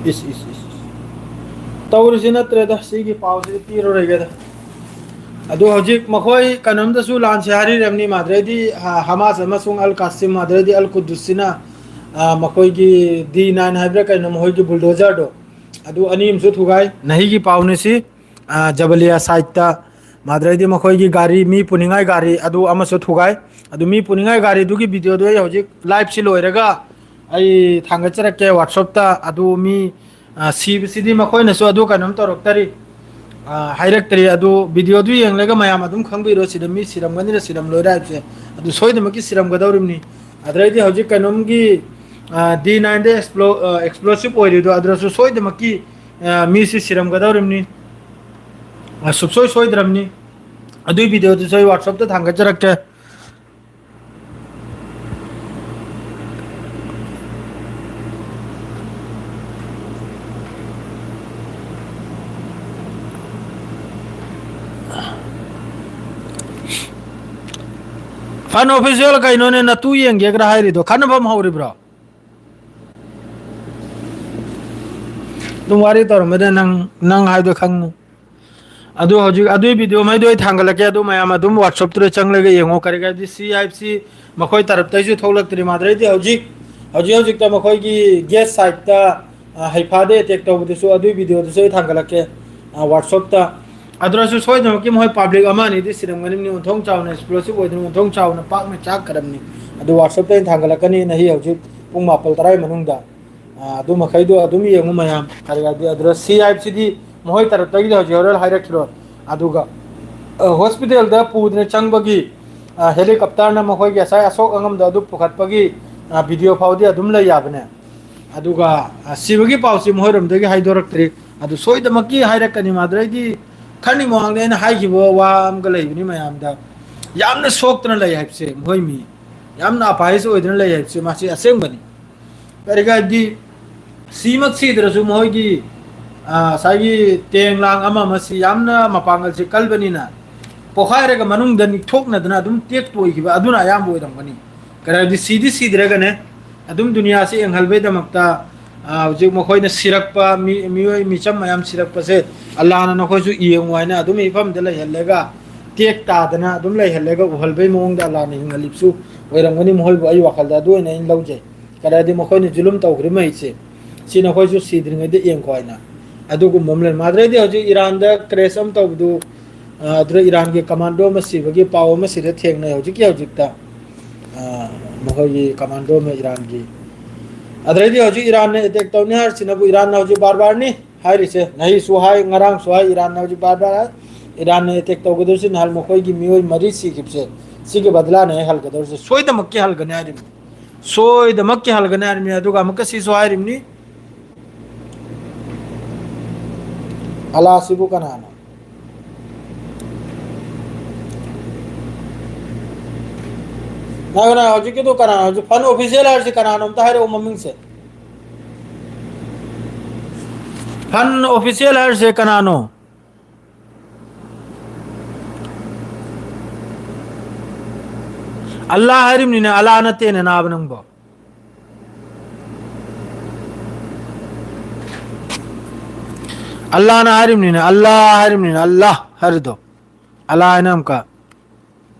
ꯏꯁ, ꯏꯁ, ꯏꯁ, ꯏꯁ꯫ ꯇꯧꯔꯤꯁꯤ ꯅꯠꯇ꯭ꯔꯦꯗ, ꯁꯤꯒꯤ ꯄꯥꯎꯁꯤꯗꯤ ꯄꯤꯔꯔꯣꯏꯒꯦꯗ꯫ ꯑꯗꯨ ꯍꯧꯖꯤꯛ ꯃꯈꯣꯏ ꯀꯩꯅꯣꯝꯗꯁꯨ ꯂꯥꯟꯁꯦ ꯍꯥꯏꯔꯤꯔꯝꯅꯤ, ꯃꯥꯗ꯭ꯔꯩꯗꯤ, ꯍ-, ꯍꯃꯥꯁ ꯑꯃꯁꯨꯡ ꯑꯜ ꯀꯥꯁꯤꯝ, ꯃꯥꯗ꯭ꯔꯩꯗꯤ ꯑꯜ ꯀꯨꯗꯨꯁꯁꯤꯅ ꯑ, ꯃꯈꯣꯏꯒꯤ ꯗꯤ ꯅꯥꯏꯟ ꯍꯥꯏꯕ꯭ꯔꯥ ꯀꯩꯅꯣ, ꯃꯈꯣꯏꯒꯤ bulldozerꯗꯣ, ꯑꯗꯨ ꯑꯅꯤ ꯑꯃꯁꯨ ꯊꯨꯒꯥꯏ꯫ ꯅꯍꯤꯒꯤ ꯄꯥꯎꯅꯤ ꯁꯤ, ꯑ, ꯖꯕꯂꯤꯌꯥ siteꯇ꯫ ꯃꯥꯗ꯭ꯔꯩꯗꯤ ꯃꯈꯣꯏꯒꯤ ꯒꯥꯔꯤ, ꯃꯤ ꯄꯨꯅꯤꯡꯉꯥꯏ ꯒꯥꯔꯤ ꯑꯗꯨ ꯑꯃꯁꯨ ꯊꯨꯒꯥꯏ꯫ ꯑꯗꯨ ꯃꯤ ꯄꯨꯅꯤꯡꯉꯥꯏ ꯒꯥꯔꯤꯗꯨꯒꯤ videoꯗꯨ ꯑꯩ ꯍꯧꯖꯤꯛ liveꯁꯤ ꯂꯣꯏꯔꯒ ꯑꯩ ꯊꯥꯡꯒꯠꯆꯔꯛꯀꯦ WhatsAppꯇ꯫ ꯑꯗꯨ ꯃꯤ, ꯑ, ꯁꯤꯕꯁꯤꯗꯤ ꯃꯈꯣꯏꯅꯁꯨ ꯑꯗꯨ ꯀꯩꯅꯣꯝ ꯇꯧꯔꯛꯇꯔꯤ, ꯑ, ꯍꯥꯏꯔꯛꯇꯔꯤ꯫ ꯑꯗꯨ videoꯗꯨ ꯌꯦꯡꯂꯒ ꯃꯌꯥꯝ ꯑꯗꯨꯝ ꯈꯪꯕꯤꯔꯣ, ꯁꯤꯗ ꯃꯤ ꯁꯤꯔꯝꯒꯅꯤꯅ ꯁꯤꯔꯝꯂꯣꯏꯔ ꯍꯥꯏꯕꯁꯦ꯫ ꯑꯗꯨ ꯁꯣꯏꯗꯅꯃꯛꯀꯤ ꯁꯤꯔꯝꯒꯗꯧꯔꯤꯕꯅꯤ꯫ ꯑꯗꯨꯗꯩꯗꯤ ꯍꯧꯖꯤꯛ ꯀꯩꯅꯣꯝꯒꯤ, ꯑ, ꯗꯤ ꯅꯥꯏꯟꯗ ꯑꯦꯛꯁꯄ꯭ꯂꯣ-, ꯑ, explosive ꯑꯣꯏꯔꯤꯗꯣ, ꯑꯗꯨꯗꯁꯨ ꯁꯣꯏꯗꯅꯃꯛꯀꯤ, ꯑ, ꯃꯤꯁꯤ ꯁꯤꯔꯝꯒꯗꯧꯔꯤꯕꯅꯤ꯫ ꯑ, ꯁꯨꯛꯁꯣꯏ ꯁꯣꯏꯗ꯭ꯔꯕꯅꯤ꯫ ꯑꯗꯨꯒꯤ videoꯗꯨꯁꯨ ꯑꯩ WhatsAppꯇ ꯊꯥꯡꯒꯠꯆꯔꯛꯀꯦ꯫ Fun Official ꯀꯩꯅꯣꯅꯦ ꯅꯇꯨ ꯌꯦꯡꯒꯦꯒ꯭ꯔꯥ ꯍꯥꯏꯔꯤꯗꯣ? ꯈꯠꯅꯐꯝ ꯍꯧꯔꯤꯕ꯭ꯔꯣ? ꯑꯗꯨꯝ ꯋꯥꯔꯤ ꯇꯧꯔꯝꯕꯗ ꯅꯪ, ꯅꯪ ꯍꯥꯏꯗꯣ ꯈꯪꯉꯤ꯫ ꯑꯗꯨ ꯍꯧꯖꯤꯛ ꯑꯗꯨꯒꯤ videoꯉꯩꯗꯣ ꯑꯩ ꯊꯥꯡꯒꯠꯂꯛꯀꯦ, ꯑꯗꯨ ꯃꯌꯥꯝ ꯑꯗꯨꯝ WhatsAppꯇꯨꯗ ꯆꯪꯂꯒ ꯌꯦꯡꯉꯣ꯫ ꯀꯔꯤ ꯀꯔꯤꯗꯤ ꯁꯤ ꯍꯥꯏꯕꯁꯤ ꯃꯈꯣꯏ ꯇꯔꯞꯇꯩꯁꯨ ꯊꯣꯛꯂꯛꯇ꯭ꯔꯤ꯫ ꯃꯥꯗ꯭ꯔꯩꯗꯤ ꯍꯧꯖꯤꯛ, ꯍꯧꯖꯤꯛ ꯍꯧꯖꯤꯛꯇ ꯃꯈꯣꯏꯒꯤ guest siteꯇ, ꯑ, ꯍꯩꯐꯥꯗ attack ꯇꯧꯕꯗꯨꯁꯨ ꯑꯗꯨꯒꯤ videoꯗꯨꯁꯨ ꯑꯩ ꯊꯥꯡꯒꯠꯂꯛꯀꯦ, ꯑ, WhatsAppꯇ꯫ ꯑꯗꯨꯗꯁꯨ ꯁꯣꯏꯗꯅꯃꯛꯀꯤ ꯃꯈꯣꯏ public ꯑꯃ ꯑꯅꯤꯗꯤ ꯁꯤꯔꯝꯒꯅꯤꯕꯅꯤ, ꯑꯣꯟꯊꯣꯡ ꯆꯥꯎꯅ explosive ꯑꯣꯏꯗꯅ ꯑꯣꯟꯊꯣꯡ ꯆꯥꯎꯅ ꯄꯥꯛꯅ ꯆꯥꯛꯈ꯭ꯔꯕꯅꯤ꯫ ꯑꯗꯨ WhatsAppꯇ ꯑꯩꯅ ꯊꯥꯡꯒꯠꯂꯛꯀꯅꯤ, ꯅꯍꯤ ꯍꯧꯖꯤꯛ ꯄꯨꯡ ꯃꯥꯄꯜ ꯇꯔꯥꯒꯤ ꯃꯅꯨꯡꯗ꯫ ꯑ, ꯑꯗꯨ ꯃꯈꯩꯗꯣ ꯑꯗꯨꯝ ꯌꯦꯡꯉꯨ ꯃꯌꯥꯝ꯫ ꯀꯔꯤ ꯍꯥꯏꯗꯤ, ꯑꯗꯨꯗ ꯁꯤ ꯍꯥꯏꯕꯁꯤꯗꯤ ꯃꯈꯣꯏ ꯇꯔꯞꯇꯒꯤꯗꯤ ꯍꯧꯖꯤꯛ ꯍꯣꯔꯦꯟ ꯍꯥꯏꯔꯛꯈꯤꯔꯣꯏ꯫ ꯑꯗꯨꯒ, ꯑ, hospitalꯗ ꯄꯨꯗꯨꯅ ꯆꯪꯕꯒꯤ, ꯑ, helicopterꯅ ꯃꯈꯣꯏꯒꯤ ꯉꯁꯥꯏ ꯑꯁꯣꯛ ꯑꯉꯝꯗꯣ ꯑꯗꯨ ꯄꯨꯈꯠꯄꯒꯤ, ꯑ, video ꯐꯥꯎꯗꯤ ꯑꯗꯨꯝ ꯂꯩ ꯌꯥꯕꯅꯦ꯫ ꯑꯗꯨꯒ, ꯑ, ꯁꯤꯕꯒꯤ ꯄꯥꯎꯁꯤ ꯃꯈꯣꯏꯔꯣꯝꯗꯒꯤ ꯍꯥꯏꯗꯣꯔꯛꯇ꯭ꯔꯤ꯫ ꯑꯗꯨ ꯁꯣꯏꯗꯃꯛꯀꯤ ꯍꯥꯏꯔꯛꯀꯅꯤ꯫ ꯃꯥꯗꯨꯔꯩꯗꯤ ꯈꯔꯅꯤ ꯃꯃꯥꯡꯗ ꯑꯩꯅ ꯍꯥꯏꯈꯤꯕ ꯋꯥ ꯑꯃꯒ ꯂꯩꯕꯅꯤ ꯃꯌꯥꯝꯗ, ꯌꯥꯝꯅ ꯁꯣꯛꯇꯅ ꯂꯩ ꯍꯥꯏꯕꯁꯦ, ꯃꯈꯣꯏ ꯃꯤ ꯌꯥꯝꯅ ꯑꯄꯥꯏꯖ ꯑꯣꯏꯗꯅ ꯂꯩ ꯍꯥꯏꯕꯁꯦ ꯃꯥꯁꯤ ꯑꯁꯦꯡꯕꯅꯤ꯫ ꯀꯔꯤꯒꯤꯅꯣ ꯍꯥꯏꯕꯗꯤ, ꯁꯤꯃꯛ ꯁꯤꯗ꯭ꯔꯁꯨ ꯃꯈꯣꯏꯒꯤ, ꯑ, ꯉꯁꯥꯏꯒꯤ ꯇꯦꯡ ꯂꯥꯡ ꯑꯃ ꯑꯃꯁꯤ ꯌꯥꯝꯅ ꯃꯄꯥꯡꯒꯜꯁꯤ ꯀꯜꯕꯅꯤꯅ, ꯄꯣꯈꯥꯏꯔꯒ ꯃꯅꯨꯡꯗ ꯅꯤꯛꯊꯣꯛꯅꯗꯅ ꯑꯗꯨꯝ ꯇꯦꯛꯇꯣꯛꯈꯤꯕ ꯑꯗꯨꯅ ꯑꯌꯥꯝꯕ ꯑꯣꯏꯔꯝꯒꯅꯤ꯫ ꯀꯔꯤ ꯍꯥꯏꯕꯗꯤ, ꯁꯤꯗꯤ ꯁꯤꯗ꯭ꯔꯒꯅꯦ, ꯑꯗꯨꯝ ꯗꯨꯅꯤꯌꯥꯁꯤ ꯌꯦꯡꯍꯜꯕꯩꯗꯃꯛꯇ, ꯑ, ꯍꯧꯖꯤꯛ ꯃꯈꯣꯏꯅ ꯁꯤꯔꯛꯄ, ꯃꯤ-, ꯃꯤꯑꯣꯏ ꯃꯤꯆꯝ ꯃꯌꯥꯝ ꯁꯤꯔꯛꯄꯁꯦ, ꯑꯜꯂꯥꯅ ꯅꯈꯣꯏꯁꯨ ꯌꯦꯡꯉꯨ ꯍꯥꯏꯅ ꯑꯗꯨꯝ ꯃꯤꯐꯝꯗ ꯂꯩꯍꯜꯂꯒ, ꯇꯦꯛ ꯇꯥꯗꯅ ꯑꯗꯨꯝ ꯂꯩꯍꯜꯂꯒ ꯎꯍꯜꯕꯩ ꯃꯑꯣꯡꯗ ꯑꯜꯂꯥꯅ ꯍꯤꯡꯍꯜꯂꯤꯕꯁꯨ ꯑꯣꯏꯔꯝꯒꯅꯤ ꯃꯈꯣꯏꯕꯨ꯫ ꯑꯩ ꯋꯥꯈꯜꯗ ꯑꯗꯨ ꯑꯣꯏꯅ ꯑꯩꯅ ꯂꯧꯖꯩ꯫ ꯀꯔꯗꯤ ꯃꯈꯣꯏꯅ ꯖꯨꯂꯨꯝ ꯇꯧꯈ꯭ꯔꯤꯕ ꯃꯍꯩꯁꯦ, ꯁꯤ ꯅꯈꯣꯏꯁꯨ ꯁꯤꯗ꯭ꯔꯤꯉꯩꯗ ꯌꯦꯡꯈꯣ ꯍꯥꯏꯅ꯫ ꯑꯗꯨꯒꯨꯝꯕ ꯑꯃ ꯂꯩ꯫ ꯃꯥꯗ꯭ꯔꯩꯗꯤ ꯍꯧꯖꯤꯛ ꯏꯔꯥꯟꯗ ꯀ꯭ꯔꯦꯁ ꯑꯃ ꯇꯧꯕꯗꯨ, ꯑ, ꯑꯗꯨꯗ ꯏꯔꯥꯟꯒꯤ ꯀꯃꯥꯟꯗꯣ ꯑꯃ ꯁꯤꯕꯒꯤ ꯄꯥꯎ ꯑꯃ ꯁꯤꯗ ꯊꯦꯡꯅꯩ ꯍꯧꯖꯤꯛꯀꯤ ꯍꯧꯖꯤꯛꯇ꯫ ꯑ, ꯃꯈꯣꯏꯒꯤ ꯀꯃꯥꯟꯗꯣ ꯑꯃ ꯏꯔꯥꯟꯒꯤ꯫ ꯑꯗꯨꯗꯩꯗꯤ ꯍꯧꯖꯤꯛ ꯏꯔꯥꯟꯅ ꯑꯦꯇꯦꯛ ꯇꯧꯅꯤ ꯍꯥꯏꯔꯤꯁꯤꯅꯕꯨ ꯏꯔꯥꯟꯅ ꯍꯧꯖꯤꯛ ꯕꯥꯔ ꯕꯥꯔꯅꯤ ꯍꯥꯏꯔꯤꯁꯦ꯫ ꯅꯍꯤꯁꯨ ꯍꯥꯏ, ꯉꯔꯥꯡꯁꯨ ꯍꯥꯏ, ꯏꯔꯥꯟꯅ ꯍꯧꯖꯤꯛ ꯕꯥꯔ ꯕꯥꯔ ꯍꯥꯏ꯫ ꯏꯔꯥꯟꯅ ꯑꯦꯇꯦꯛ ꯇꯧꯒꯗꯧꯔꯤꯁꯤ ꯅꯍꯥꯟ ꯃꯈꯣꯏꯒꯤ ꯃꯤꯑꯣꯏ ꯃꯔꯤ ꯁꯤꯈꯤꯕꯁꯦ, ꯁꯤꯒꯤ ꯕꯗꯂꯥꯅꯦ ꯑꯩ ꯍꯜꯒꯗꯧꯔꯤꯁꯦ꯫ ꯁꯣꯏꯗꯃꯛꯀꯤ ꯍꯜꯒꯅꯤ ꯍꯥꯏꯔꯤꯕꯅꯤ꯫ ꯁꯣꯏꯗꯃꯛꯀꯤ ꯍꯜꯒꯅꯤ ꯍꯥꯏꯔꯤꯕꯅꯤ꯫ ꯑꯗꯨꯒ ꯑꯃꯨꯛꯀ ꯁꯤꯁꯨ ꯍꯥꯏꯔꯤꯕꯅꯤ, ꯑꯂꯥꯁꯤꯕꯨ ꯀꯅꯥꯅꯣ? ꯉꯥꯏꯈꯣ, ꯉꯥꯏꯈꯣ, ꯍꯧꯖꯤꯛꯀꯤꯗꯣ ꯀꯅꯥꯅꯣ? ꯍꯧꯖꯤꯛ ꯐꯟ ꯑꯣꯐꯤꯁꯤꯌꯦꯜ ꯍꯥꯏꯔꯤꯁꯦ ꯀꯅꯥꯅꯣ? ꯑꯝꯇ ꯍꯥꯏꯔꯛꯑꯣ ꯃꯃꯤꯡꯁꯦ꯫ ꯐꯟ ꯑꯣꯐꯤꯁꯤꯌꯦꯜ ꯍꯥꯏꯔꯤꯁꯦ ꯀꯅꯥꯅꯣ? ꯑꯜꯂꯥ ꯍꯥꯏꯔꯤꯕꯅꯤꯅꯦ, ꯑꯜꯂꯥ ꯅꯠꯇꯦꯅꯦ, ꯅꯥꯕ ꯅꯪꯕꯣ꯫ ꯑꯜꯂꯥꯅ ꯍꯥꯏꯔꯤꯕꯅꯤꯅꯦ, ꯑꯜꯂꯥ ꯍꯥꯏꯔꯤꯕꯅꯤꯅꯦ, ꯑꯜꯂꯥ ꯍꯥꯏꯔꯤꯗꯣ꯫ ꯑꯜꯂꯥ ꯍꯥꯏꯅ ꯑꯃꯨꯛꯀ꯫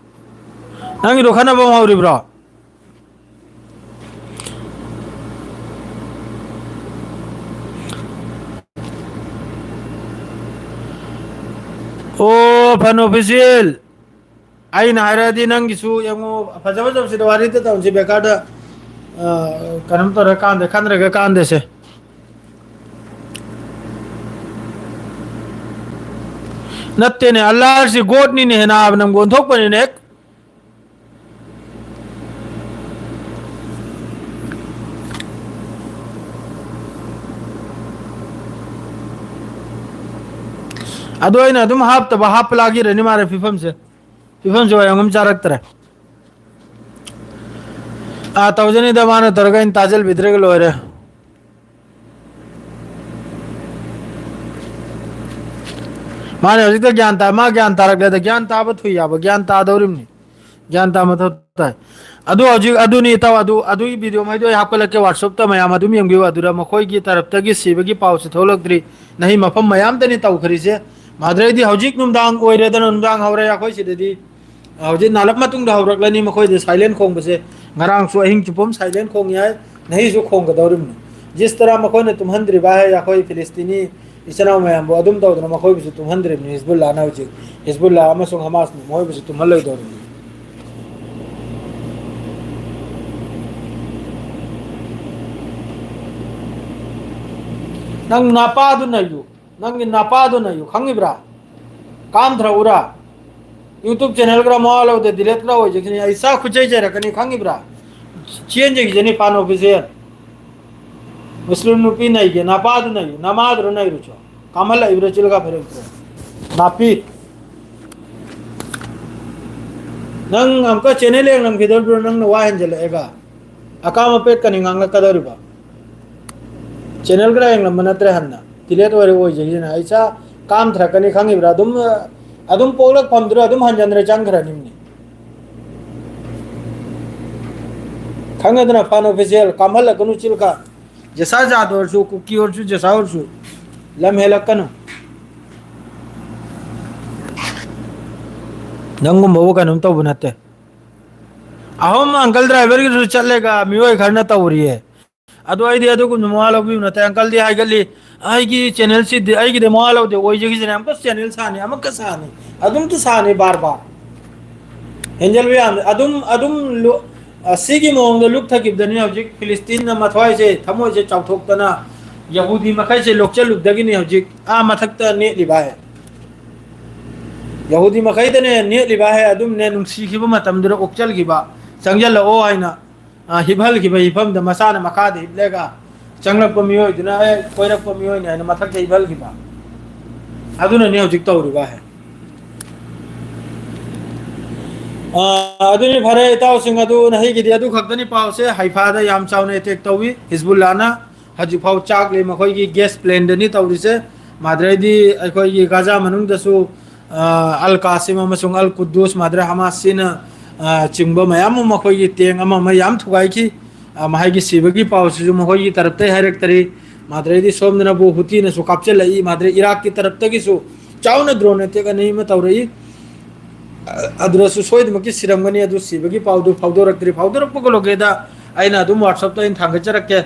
ꯅꯪꯒꯤꯗꯣ ꯈꯠꯅꯕ ꯑꯃ ꯍꯧꯔꯤꯕ꯭ꯔꯣ? ꯑꯣ, ꯐꯟ ꯑꯣꯐꯤꯁꯤꯌꯦꯜ꯫ ꯑꯩꯅ ꯍꯥꯏꯔꯛꯑꯗꯤ ꯅꯪꯒꯤꯁꯨ ꯌꯦꯡꯉꯣ, ꯐꯖ ꯐꯖꯕꯁꯤꯗ ꯋꯥꯔꯤꯗ ꯇꯧꯁꯤ, ꯕꯦꯀꯥꯔꯗ, ꯑ, ꯀꯩꯅꯣꯝ ꯇꯧꯔꯀꯥꯟꯗ, ꯈꯟꯗ꯭ꯔꯒ ꯀꯥꯟꯗꯁꯦ꯫ ꯅꯠꯇꯦꯅꯦ, ꯑꯜꯂꯥꯍꯁꯤ ꯒꯣꯠꯅꯤꯅꯦ, ꯅꯥꯕ ꯅꯪꯕꯨ ꯑꯣꯟꯊꯣꯛꯄꯅꯤꯅꯦ ꯍꯦꯛ꯫ ꯑꯗꯣ ꯑꯩꯅ ꯑꯗꯨꯝ ꯍꯥꯞꯇꯕ, ꯍꯥꯞꯄ ꯂꯥꯛꯈꯤꯔꯅꯤ ꯃꯥꯅ ꯐꯤꯐꯝꯁꯦ꯫ ꯐꯤꯐꯝꯁꯦ ꯋꯥꯌꯥꯝ ꯑꯃ ꯆꯥꯔꯛꯇ꯭ꯔꯦ꯫ ꯑꯥ, ꯇꯧꯖꯅꯤꯗ, ꯃꯥꯅ ꯇꯧꯔꯒ ꯑꯩꯅ ꯇꯥꯖꯜꯕꯤꯗ꯭ꯔꯒ ꯂꯣꯏꯔꯦ꯫ ꯃꯥꯅꯦ, ꯍꯧꯖꯤꯛꯇ ꯒ꯭ꯌꯥꯟ ꯇꯥ-, ꯃꯥ ꯒ꯭ꯌꯥꯟ ꯇꯥꯔꯛꯂꯦꯗ, ꯒ꯭ꯌꯥꯟ ꯇꯥꯕ ꯊꯨꯏ ꯍꯥꯏꯕ, ꯒ꯭ꯌꯥꯟ ꯇꯥꯗꯧꯔꯤꯕꯅꯤ, ꯒ꯭ꯌꯥꯟ ꯇꯥ ꯃꯊꯧ ꯇꯥꯏ꯫ ꯑꯗꯨ ꯍꯧꯖꯤꯛ, ꯑꯗꯨꯅꯤ ꯏꯇꯥꯎ, ꯑꯗꯨ, ꯑꯗꯨꯒꯤ ꯚꯤꯗꯤꯑꯣ ꯃꯩꯗꯣ ꯑꯩ ꯍꯥꯞꯀꯠꯂꯛꯀꯦ WhatsApp-ꯇ, ꯃꯌꯥꯝ ꯑꯗꯨꯝ ꯌꯦꯡꯕꯤꯌꯨ꯫ ꯑꯗꯨꯗ ꯃꯈꯣꯏꯒꯤ ꯇꯔꯞꯇꯒꯤ ꯁꯤꯕꯒꯤ ꯄꯥꯎꯁꯦ ꯊꯣꯛꯂꯛꯇ꯭ꯔꯤ, ꯅꯍꯤ ꯃꯐꯝ ꯃꯌꯥꯝꯗꯅꯤ ꯇꯧꯈ꯭ꯔꯤꯁꯦ꯫ ꯃꯥꯗ꯭ꯔꯩꯗꯤ ꯍꯧꯖꯤꯛ ꯅꯨꯡꯗꯥꯡ ꯑꯣꯏꯔꯦꯗꯅ, ꯅꯨꯡꯗꯥꯡ ꯍꯧꯔꯦ ꯑꯩꯈꯣꯏ ꯁꯤꯗꯗꯤ꯫ ꯍꯧꯖꯤꯛ ꯅꯥꯂꯞ ꯃꯇꯨꯡꯗ ꯍꯧꯔꯛꯂꯅꯤ ꯃꯈꯣꯏꯗ ꯁꯥꯏꯂꯦꯟ ꯈꯣꯡꯕꯁꯦ꯫ ꯉꯔꯥꯡꯁꯨ ꯑꯍꯤꯡ ꯆꯨꯞꯄ ꯑꯃ ꯁꯥꯏꯂꯦꯟ ꯈꯣꯡꯉꯤ ꯍꯥꯏ꯫ ꯅꯍꯤꯁꯨ ꯈꯣꯡꯒꯗꯧꯔꯤꯕꯅꯤ꯫ ꯖꯤꯁ ꯇꯔꯥ ꯃꯈꯣꯏꯅ ꯇꯨꯝꯍꯟꯗ꯭ꯔꯤꯕ ꯍꯥꯏ, ꯑꯩꯈꯣꯏ ꯐꯤꯂꯤꯁꯇꯤꯅꯤ ꯏꯆꯤꯟ ꯏꯅꯥꯎ ꯃꯌꯥꯝꯕꯨ ꯑꯗꯨꯝ ꯇꯧꯗꯅ ꯃꯈꯣꯏꯕꯨꯁꯨ ꯇꯨꯝꯍꯟꯗ꯭ꯔꯤꯕꯅꯤ ꯍꯤꯖꯕꯨꯜꯂꯥꯅ ꯍꯧꯖꯤꯛ꯫ ꯍꯤꯖꯕꯨꯜꯂꯥ ꯑꯃꯁꯨꯡ ꯍꯃꯥꯁꯅ ꯃꯈꯣꯏꯕꯨꯁꯨ ꯇꯨꯝꯍꯜꯂꯣꯏꯗꯧꯔꯤꯕꯅꯤ꯫ ꯅꯪ ꯅꯄꯥꯗꯨ ꯅꯩꯌꯨ, ꯅꯪꯒꯤ ꯅꯄꯥꯗꯨ ꯅꯩꯌꯨ, ꯈꯪꯉꯤꯕ꯭ꯔꯥ? ꯀꯥꯝꯊꯔꯛꯎꯔꯥ? YouTube channel ꯈꯔ ꯃꯋꯥ ꯂꯧꯗꯦ, delete ꯈꯔ ꯑꯣꯏꯖꯈꯤꯅꯤ꯫ ꯑꯩ ꯆꯥꯛ ꯈꯨꯠꯆꯩ ꯆꯩꯔꯛꯀꯅꯤ, ꯈꯪꯉꯤꯕ꯭ꯔꯥ? ꯆꯦꯟꯖꯈꯤꯖꯅꯤ ꯐꯥꯟ official꯫ ꯃꯨꯁꯂꯤꯝ ꯅꯨꯄꯤ ꯅꯩꯒꯦ, ꯅꯄꯥꯗꯨ ꯅꯩꯌꯨ, ꯅꯃꯥꯗꯨꯔ ꯅꯩꯔꯨꯆꯣ꯫ ꯀꯥꯝꯍꯜꯂꯛꯏꯕ꯭ꯔꯥ ꯆꯤꯜꯒ ꯐꯔꯦꯛꯇꯣ? ꯅꯥꯄꯤ꯫ ꯅꯪ ꯑꯃꯨꯛꯀ channel ꯌꯦꯡꯂꯝꯈꯤꯗꯧꯔꯤꯕ꯭ꯔꯣ? ꯅꯪꯅ ꯋꯥ ꯍꯦꯟꯖꯜꯂꯛꯑꯦꯒ꯫ ꯑꯀꯥꯝ ꯑꯄꯦꯠꯀꯅꯤ ꯉꯥꯡꯂꯛꯀꯗꯧꯔꯤꯕ꯫ Channel ꯈꯔ ꯌꯦꯡꯂꯝꯕ ꯅꯠꯇ꯭ꯔꯦ ꯍꯟꯅ꯫ Delete ꯑꯣꯏꯔꯦ ꯑꯣꯏꯖꯈꯤꯁꯤꯅ꯫ ꯑꯩ ꯆꯥ ꯀꯥꯝꯊꯔꯛꯀꯅꯤ ꯈꯪꯉꯤꯕ꯭ꯔꯥ? ꯑꯗꯨꯝ, ꯑꯗꯨꯝ ꯄꯣꯛꯂꯛꯐꯝꯗꯨꯗ ꯑꯗꯨꯝ ꯍꯟꯖꯟꯅ ꯆꯪꯈ꯭ꯔꯅꯤꯅꯦ꯫ ꯈꯪꯉꯦꯗꯅ ꯐꯥꯟ official, ꯀꯥꯝꯍꯜꯂꯛꯀꯅꯨ ꯆꯤꯜꯀ꯫ ꯖꯦꯁꯥ ꯖꯥꯗ ꯑꯣꯏꯔꯁꯨ, ꯀꯨꯀꯤ ꯑꯣꯏꯔꯁꯨ, ꯖꯦꯁꯥ ꯑꯣꯏꯔꯁꯨ, ꯂꯝ ꯍꯦꯜꯂꯛꯀꯅꯨ꯫ ꯅꯪꯒꯨꯝꯕꯕꯨ ꯀꯩꯅꯣꯝ ꯇꯧꯕ ꯅꯠꯇꯦ꯫ ꯑꯍꯨꯝ uncle driver ꯒꯤꯁꯨ ꯆꯠꯂꯦꯒ ꯃꯤꯑꯣꯏ ꯈꯔꯅ ꯇꯧꯔꯤꯌꯦ꯫ ꯑꯗꯣ ꯑꯩꯗꯤ ꯑꯗꯨꯒꯨꯝꯕ ꯃꯋꯥ ꯂꯧꯕꯤꯌꯨ ꯅꯠꯇꯦ꯫ Uncle ꯗꯤ ꯍꯥꯏꯒꯠꯂꯤ, "ꯑꯩꯒꯤ channel ꯁꯤꯗꯤ ꯑꯩꯒꯤꯗꯤ ꯃꯋꯥ ꯂꯧꯗꯦ, ꯑꯣꯏꯖꯈꯤꯁꯤꯅꯦ, ꯑꯃꯨꯛꯀ channel ꯁꯥꯅꯤ, ꯑꯃꯨꯛꯀ ꯁꯥꯅꯤ, ꯑꯗꯨꯝꯇ ꯁꯥꯅꯤ ꯕꯥꯔ ꯕꯥꯔ꯫ ꯍꯦꯟꯖꯜꯕ ꯌꯥꯝꯅ ꯑꯗꯨꯝ, ꯑꯗꯨꯝ ꯂꯨ-, ꯑ, ꯁꯤꯒꯤ ꯃꯑꯣꯡꯗ ꯂꯨꯞꯊꯈꯤꯕꯗꯅꯤ ꯍꯧꯖꯤꯛ ꯐꯤꯂꯤꯁꯇꯤꯟꯅ ꯃꯊ꯭ꯋꯥꯏꯁꯦ, ꯊꯃꯣꯏꯁꯦ ꯆꯥꯎꯊꯣꯛꯇꯅ ꯌꯍꯨꯗꯤ ꯃꯈꯩꯁꯦ ꯂꯣꯛꯆꯜꯂꯨꯕꯗꯒꯤꯅꯤ ꯍꯧꯖꯤꯛ ꯑꯥ ꯃꯊꯛꯇ ꯅꯦꯠꯂꯤꯕ ꯍꯥꯏ꯫ ꯌꯍꯨꯗꯤ ꯃꯈꯩꯗꯅꯦ ꯅꯦꯠꯂꯤꯕ ꯍꯥꯏ ꯑꯗꯨꯝꯅꯦ ꯅꯨꯡꯁꯤꯈꯤꯕ ꯃꯇꯝꯗꯨꯗ ꯑꯣꯛꯆꯜꯈꯤꯕ, ꯆꯪꯁꯤꯜꯂꯛꯑꯣ ꯍꯥꯏꯅ, ꯑ, ꯍꯤꯞꯍꯜꯈꯤꯕ ꯍꯤꯞꯐꯝꯗ ꯃꯆꯥꯅ ꯃꯈꯥꯗ ꯍꯤꯞꯂꯒ ꯆꯪꯂꯛꯄ ꯃꯤꯑꯣꯏꯗꯨꯅ, "ꯑꯦ, ꯀꯣꯏꯔꯛꯄ ꯃꯤꯑꯣꯏꯅꯤ" ꯍꯥꯏꯅ ꯃꯊꯛꯇ ꯍꯤꯞꯍꯜꯈꯤꯕ꯫ ꯑꯗꯨꯅꯅꯦ ꯍꯧꯖꯤꯛ ꯇꯧꯔꯤꯕ ꯍꯥꯏ꯫ ꯑ, ꯑꯗꯨꯅꯤ ꯐꯔꯦ ꯏꯇꯥꯎꯁꯤꯡ, ꯑꯗꯨ ꯅꯍꯩꯒꯤꯗꯤ ꯑꯗꯨ ꯈꯛꯇꯅꯤ ꯄꯥꯎꯁꯦ꯫ ꯍꯩꯐꯥꯗ ꯌꯥꯝ ꯆꯥꯎꯅ attack ꯇꯧꯏ ꯍꯤꯖꯕꯨꯜꯂꯥꯅ꯫ ꯍꯧꯖꯤꯛꯐꯥꯎ ꯆꯥꯛꯂꯤ ꯃꯈꯣꯏꯒꯤ gas plant ꯗꯅꯤ ꯇꯧꯔꯤꯁꯦ꯫ ꯃꯥꯗ꯭ꯔꯩꯗꯤ ꯑꯩꯈꯣꯏꯒꯤ ꯒꯥꯖꯥ ꯃꯅꯨꯡꯗꯁꯨ, ꯑ, ꯑꯜ ꯀꯥꯁꯤꯝ ꯑꯃꯁꯨꯡ ꯑꯜ ꯀꯨꯗꯨꯁ ꯃꯥꯗ꯭ꯔ ꯍꯃꯥꯁꯁꯤꯅ, ꯑ, ꯆꯤꯡꯕ ꯃꯌꯥꯝ ꯑꯃ ꯃꯈꯣꯏꯒꯤ tank ꯑꯃ ꯑꯃ ꯌꯥꯝ ꯊꯨꯒꯥꯏꯈꯤ꯫ ꯑ, ꯃꯍꯩꯒꯤ ꯁꯤꯕꯒꯤ ꯄꯥꯎꯁꯤꯁꯨ ꯃꯈꯣꯏꯒꯤ ꯇꯔꯞꯇꯩ ꯍꯥꯏꯔꯛꯇꯔꯤ꯫ ꯃꯥꯗ꯭ꯔꯩꯗꯤ ꯁꯣꯝꯗꯅꯕꯨ ꯍꯨꯇꯤꯅꯁꯨ ꯀꯥꯞꯆꯤꯜꯂꯛꯏ, ꯃꯥꯗ꯭ꯔꯩ ꯏꯔꯥꯛꯀꯤ ꯇꯔꯞꯇꯒꯤꯁꯨ ꯆꯥꯎꯅ drone attack ꯑꯅꯤ ꯑꯃ ꯇꯧꯔꯛꯏ꯫ ꯑ, ꯑꯗꯨꯗꯁꯨ ꯁꯣꯏꯗꯅꯃꯛꯀꯤ ꯁꯤꯔꯝꯒꯅꯤ, ꯑꯗꯨ ꯁꯤꯕꯒꯤ ꯄꯥꯎꯗꯨ ꯐꯥꯎꯗꯣꯔꯛꯇ꯭ꯔꯤ꯫ ꯐꯥꯎꯗꯣꯔꯛꯄꯒ ꯂꯣꯏꯒꯦꯗ ꯑꯩꯅ ꯑꯗꯨꯝ WhatsApp-ꯇ ꯑꯩꯅ ꯊꯥꯡꯒꯠꯆꯔꯛꯀꯦ꯫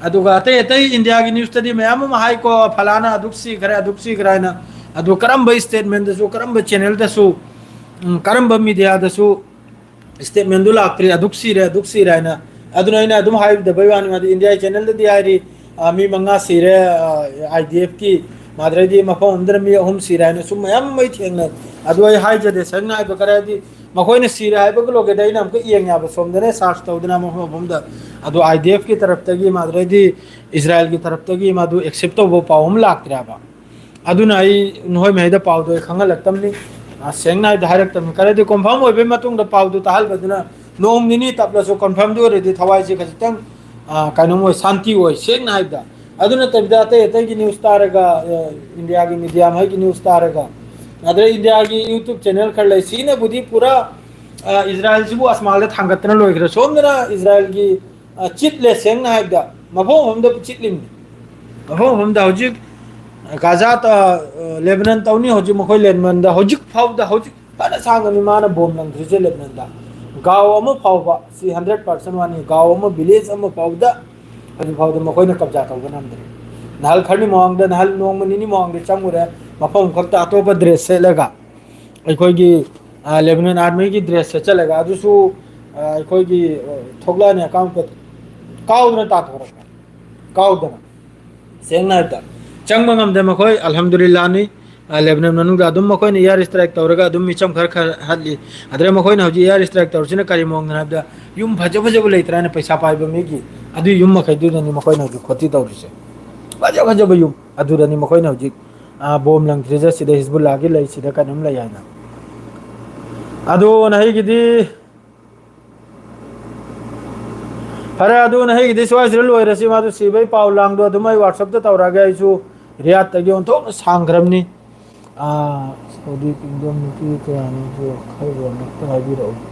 ꯑꯗꯨꯒ ꯑꯇꯩ ꯑꯇꯩ ꯏꯟꯗꯤꯌꯥꯒꯤ news-ꯇꯗꯤ ꯃꯌꯥꯝ ꯑꯃ ꯍꯥꯏꯀꯣ, ꯐꯂꯥꯅ ꯑꯗꯨꯛ ꯁꯤꯈ꯭ꯔꯦ, ꯑꯗꯨꯛ ꯁꯤꯈ꯭ꯔꯦ ꯍꯥꯏꯅ꯫ ꯑꯗꯨ ꯀꯔꯝꯕ statement-ꯗꯁꯨ, ꯀꯔꯝꯕ channel-ꯗꯁꯨ, ꯎꯝ, ꯀꯔꯝꯕ media-ꯗꯁꯨ statement-ꯗꯨ ꯂꯥꯛꯇ꯭ꯔꯤ, ꯑꯗꯨꯛ ꯁꯤꯔꯦ, ꯑꯗꯨꯛ ꯁꯤꯔꯦ ꯍꯥꯏꯅ꯫ ꯑꯗꯨꯅ ꯑꯩꯅ ꯑꯗꯨꯝ ꯍꯥꯏꯔꯨꯗꯕꯩ ꯋꯥꯅꯤ, ꯃꯥꯗꯤ ꯏꯟꯗꯤꯌꯥꯒꯤ channel-ꯗꯗꯤ ꯍꯥꯏꯔꯤ, ꯑ, ꯃꯤ ꯃꯉꯥ ꯁꯤꯔꯦ, ꯑ, IDF-ꯀꯤ, ꯃꯥꯗ꯭ꯔꯩꯗꯤ ꯃꯐꯝ ꯑꯃꯗꯅ ꯃꯤ ꯑꯍꯨꯝ ꯁꯤꯔꯦ ꯍꯥꯏꯅ ꯁꯨꯝ ꯃꯌꯥꯝ ꯑꯃ ꯑꯩ ꯊꯦꯡꯅꯩ꯫ ꯑꯗꯨ ꯑꯩ ꯍꯥꯏꯖꯗꯦ, ꯁꯦꯡꯅ ꯍꯥꯏꯕ ꯈꯔꯗꯤ ꯃꯈꯣꯏꯅ ꯁꯤꯔꯦ ꯍꯥꯏꯕꯒ ꯂꯣꯏꯒꯗ ꯑꯩꯅ ꯑꯃꯨꯛꯀ ꯌꯦꯡ ꯌꯥꯕ ꯁꯣꯝꯗꯅ search ꯇꯧꯗꯅ ꯃꯐꯝ ꯃꯐꯝꯗ꯫ ꯑꯗꯨ IDF-ꯀꯤ ꯇꯔꯞꯇꯒꯤ, ꯃꯥꯗ꯭ꯔꯩꯗꯤ ꯏꯖꯔꯥꯏꯜꯒꯤ ꯇꯔꯞꯇꯒꯤ ꯃꯗꯨ accept ꯇꯧꯕ ꯄꯥꯎ ꯑꯃ ꯂꯥꯛꯇ꯭ꯔꯦꯕ꯫ ꯑꯗꯨꯅ ꯑꯩ ꯅꯈꯣꯏ ꯃꯌꯥꯏꯗ ꯄꯥꯎꯗꯣ ꯑꯩ ꯈꯪꯍꯜꯂꯛꯇꯕꯅꯤ꯫ ꯑ, ꯁꯦꯡꯅ ꯍꯥꯏꯕꯗ ꯍꯥꯏꯔꯛꯇꯕꯅꯤ꯫ ꯈꯔꯗꯤ confirm ꯑꯣꯏꯕꯒꯤ ꯃꯇꯨꯡꯗ ꯄꯥꯎꯗꯨ ꯇꯥꯍꯟꯕꯗꯨꯅ ꯅꯣꯡ ꯅꯤꯅꯤ ꯇꯞꯂꯁꯨ confirm-ꯗꯨ ꯑꯣꯏꯔꯗꯤ ꯊꯋꯥꯏꯁꯦ ꯈꯖꯤꯛꯇꯪ, ꯑ, ꯀꯩꯅꯣꯝ ꯑꯣꯏ, ꯁꯥꯟꯇꯤ ꯑꯣꯏ, ꯁꯦꯡꯅ ꯍꯥꯏꯕꯗ꯫ ꯑꯗꯨ ꯅꯠꯇꯕꯤꯗ ꯑꯇꯩ ꯑꯇꯩꯒꯤ news ꯇꯥꯔꯒ, ꯑ, ꯏꯟꯗꯤꯌꯥꯒꯤ media ꯃꯈꯩꯒꯤ news ꯇꯥꯔꯒ, ꯑꯗꯩ ꯏꯟꯗꯤꯌꯥꯒꯤ YouTube channel ꯈꯔ ꯂꯩ, ꯁꯤꯅꯕꯨꯗꯤ ꯄꯨꯔꯥ, ꯑ, ꯏꯖꯔꯥꯏꯜꯁꯤꯕꯨ ꯑꯁꯃꯥꯟꯗ ꯊꯥꯡꯒꯠꯇꯅ ꯂꯣꯏꯈ꯭ꯔꯦ꯫ ꯁꯣꯝꯗꯅ ꯏꯖꯔꯥꯏꯜꯒꯤ, ꯑ, ꯆꯤꯠꯂꯦ, ꯁꯦꯡꯅ ꯍꯥꯏꯕꯗ ꯃꯐꯝ ꯑꯃꯗ ꯆꯤꯠꯂꯤꯕꯅꯤ꯫ ꯃꯐꯝ ꯑꯃꯗ ꯍꯧꯖꯤꯛ ꯒꯥꯖꯥ ꯇ-, ꯑ, ꯂꯦꯕꯅꯟ ꯇꯧꯅꯤ, ꯍꯧꯖꯤꯛ ꯃꯈꯣꯏ ꯂꯦꯕꯅꯟꯗ ꯍꯧꯖꯤꯛ ꯐꯥꯎꯕꯗ, ꯍꯧꯖꯤꯛ ꯐꯅ ꯁꯥꯡꯉꯅꯤ ꯃꯥꯅ ꯕꯣꯝ ꯂꯪꯗ꯭ꯔꯤꯁꯦ ꯂꯦꯕꯅꯟꯗ꯫ ꯒꯥꯎ ꯑꯃ ꯐꯥꯎꯕ, ꯁꯤ hundred percent ꯋꯥꯅꯤ, ꯒꯥꯎ ꯑꯃ, village ꯑꯃ ꯐꯥꯎꯕꯗ ꯍꯧꯖꯤꯛ ꯐꯥꯎꯗ ꯃꯈꯣꯏꯅ ꯀꯕꯖꯥ ꯇꯧꯕ ꯉꯝꯗ꯭ꯔꯤ꯫ ꯅꯍꯥꯜ ꯈꯔꯅꯤ ꯃꯃꯥꯡꯗ, ꯅꯍꯥꯜ ꯅꯣꯡꯃ ꯅꯤꯅꯤ ꯃꯃꯥꯡꯗ ꯆꯪꯉꯨꯔꯦ, ꯃꯐꯝ ꯈꯛꯇ ꯑꯇꯣꯞꯄ dress ꯁꯦꯠꯂꯒ, ꯑꯩꯈꯣꯏꯒꯤ, ꯑ, ꯂꯦꯕꯅꯟ army-ꯒꯤ dress ꯁꯦꯠꯆꯜꯂꯒ, ꯑꯗꯨꯁꯨ, ꯑ, ꯑꯩꯈꯣꯏꯒꯤ, ꯑ, ꯊꯣꯛꯂꯛꯑꯅꯤ ꯑꯀꯥꯝꯄ ꯀꯥꯎꯗꯅ ꯇꯥꯟꯊꯣꯔꯛꯄ꯫ ꯀꯥꯎꯗꯅ꯫ ꯁꯦꯡꯅ ꯍꯥꯏꯕꯗ ꯆꯪꯕ ꯉꯝꯗꯦ ꯃꯈꯣꯏ, ꯑꯜꯍꯝꯗꯨꯂꯤꯜꯂꯥꯍꯅꯤ꯫ ꯑ, ꯂꯦꯕꯅꯟ ꯃꯅꯨꯡꯗ ꯑꯗꯨꯝ ꯃꯈꯣꯏꯅ air strike ꯇꯧꯔꯒ ꯑꯗꯨꯝ ꯃꯤꯆꯝ ꯈꯔ ꯈꯔ ꯍꯠꯂꯤ꯫ ꯑꯗꯨꯗ ꯃꯈꯣꯏꯅ ꯍꯧꯖꯤꯛ air strike ꯇꯧꯔꯤꯁꯤꯅ ꯀꯔꯤ ꯃꯑꯣꯡꯗꯅꯣ ꯍꯥꯏꯕꯗ, ꯌꯨꯝ ꯐꯖ ꯐꯖꯕ ꯂꯩꯇ꯭ꯔꯥꯅꯦ, ꯄꯩꯁꯥ ꯄꯥꯏꯕ ꯃꯤꯒꯤ, ꯑꯗꯨꯒꯤ ꯌꯨꯝ ꯃꯈꯩꯗꯨꯗꯅꯤ ꯃꯈꯣꯏꯅ ꯍꯧꯖꯤꯛ ꯈꯣꯇꯤ ꯇꯧꯔꯤꯁꯦ꯫ ꯐꯖ ꯐꯖꯕ ꯌꯨꯝ ꯑꯗꯨꯗꯅꯤ ꯃꯈꯣꯏꯅ ꯍꯧꯖꯤꯛ, ꯑ, ꯕꯣꯝ ꯂꯪꯈ꯭ꯔꯤꯁꯦ, ꯁꯤꯗ ꯍꯤꯖꯕꯨꯜꯂꯥꯒꯤ ꯂꯩ, ꯁꯤꯗ ꯀꯩꯅꯣꯝ ꯂꯩ ꯍꯥꯏꯅ꯫ ꯑꯗꯣ ꯅꯍꯩꯒꯤꯗꯤ ꯐꯔꯦ, ꯑꯗꯨ ꯅꯍꯩꯒꯤꯗꯤ ꯁ꯭ꯋꯥꯏꯁꯤꯗ ꯂꯣꯏꯔꯁꯤ꯫ ꯃꯥꯗꯨ ꯁꯤꯕꯩ ꯄꯥꯎ ꯂꯥꯡꯗꯣ ꯑꯗꯨꯝ ꯑꯩ WhatsApp-ꯇ ꯇꯧꯔꯛꯑꯒꯦ꯫ ꯑꯩꯁꯨ ꯔꯤꯌꯥꯗꯇꯒꯤ ꯑꯣꯟꯊꯣꯛꯅ ꯁꯥꯡꯈ꯭ꯔꯕꯅꯤ꯫ ꯑꯥ, ꯁꯥꯎꯗꯤ ꯀꯤꯡꯗꯝ ꯅꯨꯄꯤ ꯀꯌꯥꯅꯣꯁꯨ ꯈꯔ ꯑꯃꯨꯛꯇ ꯍꯥꯏꯕꯤꯔꯛꯎ꯫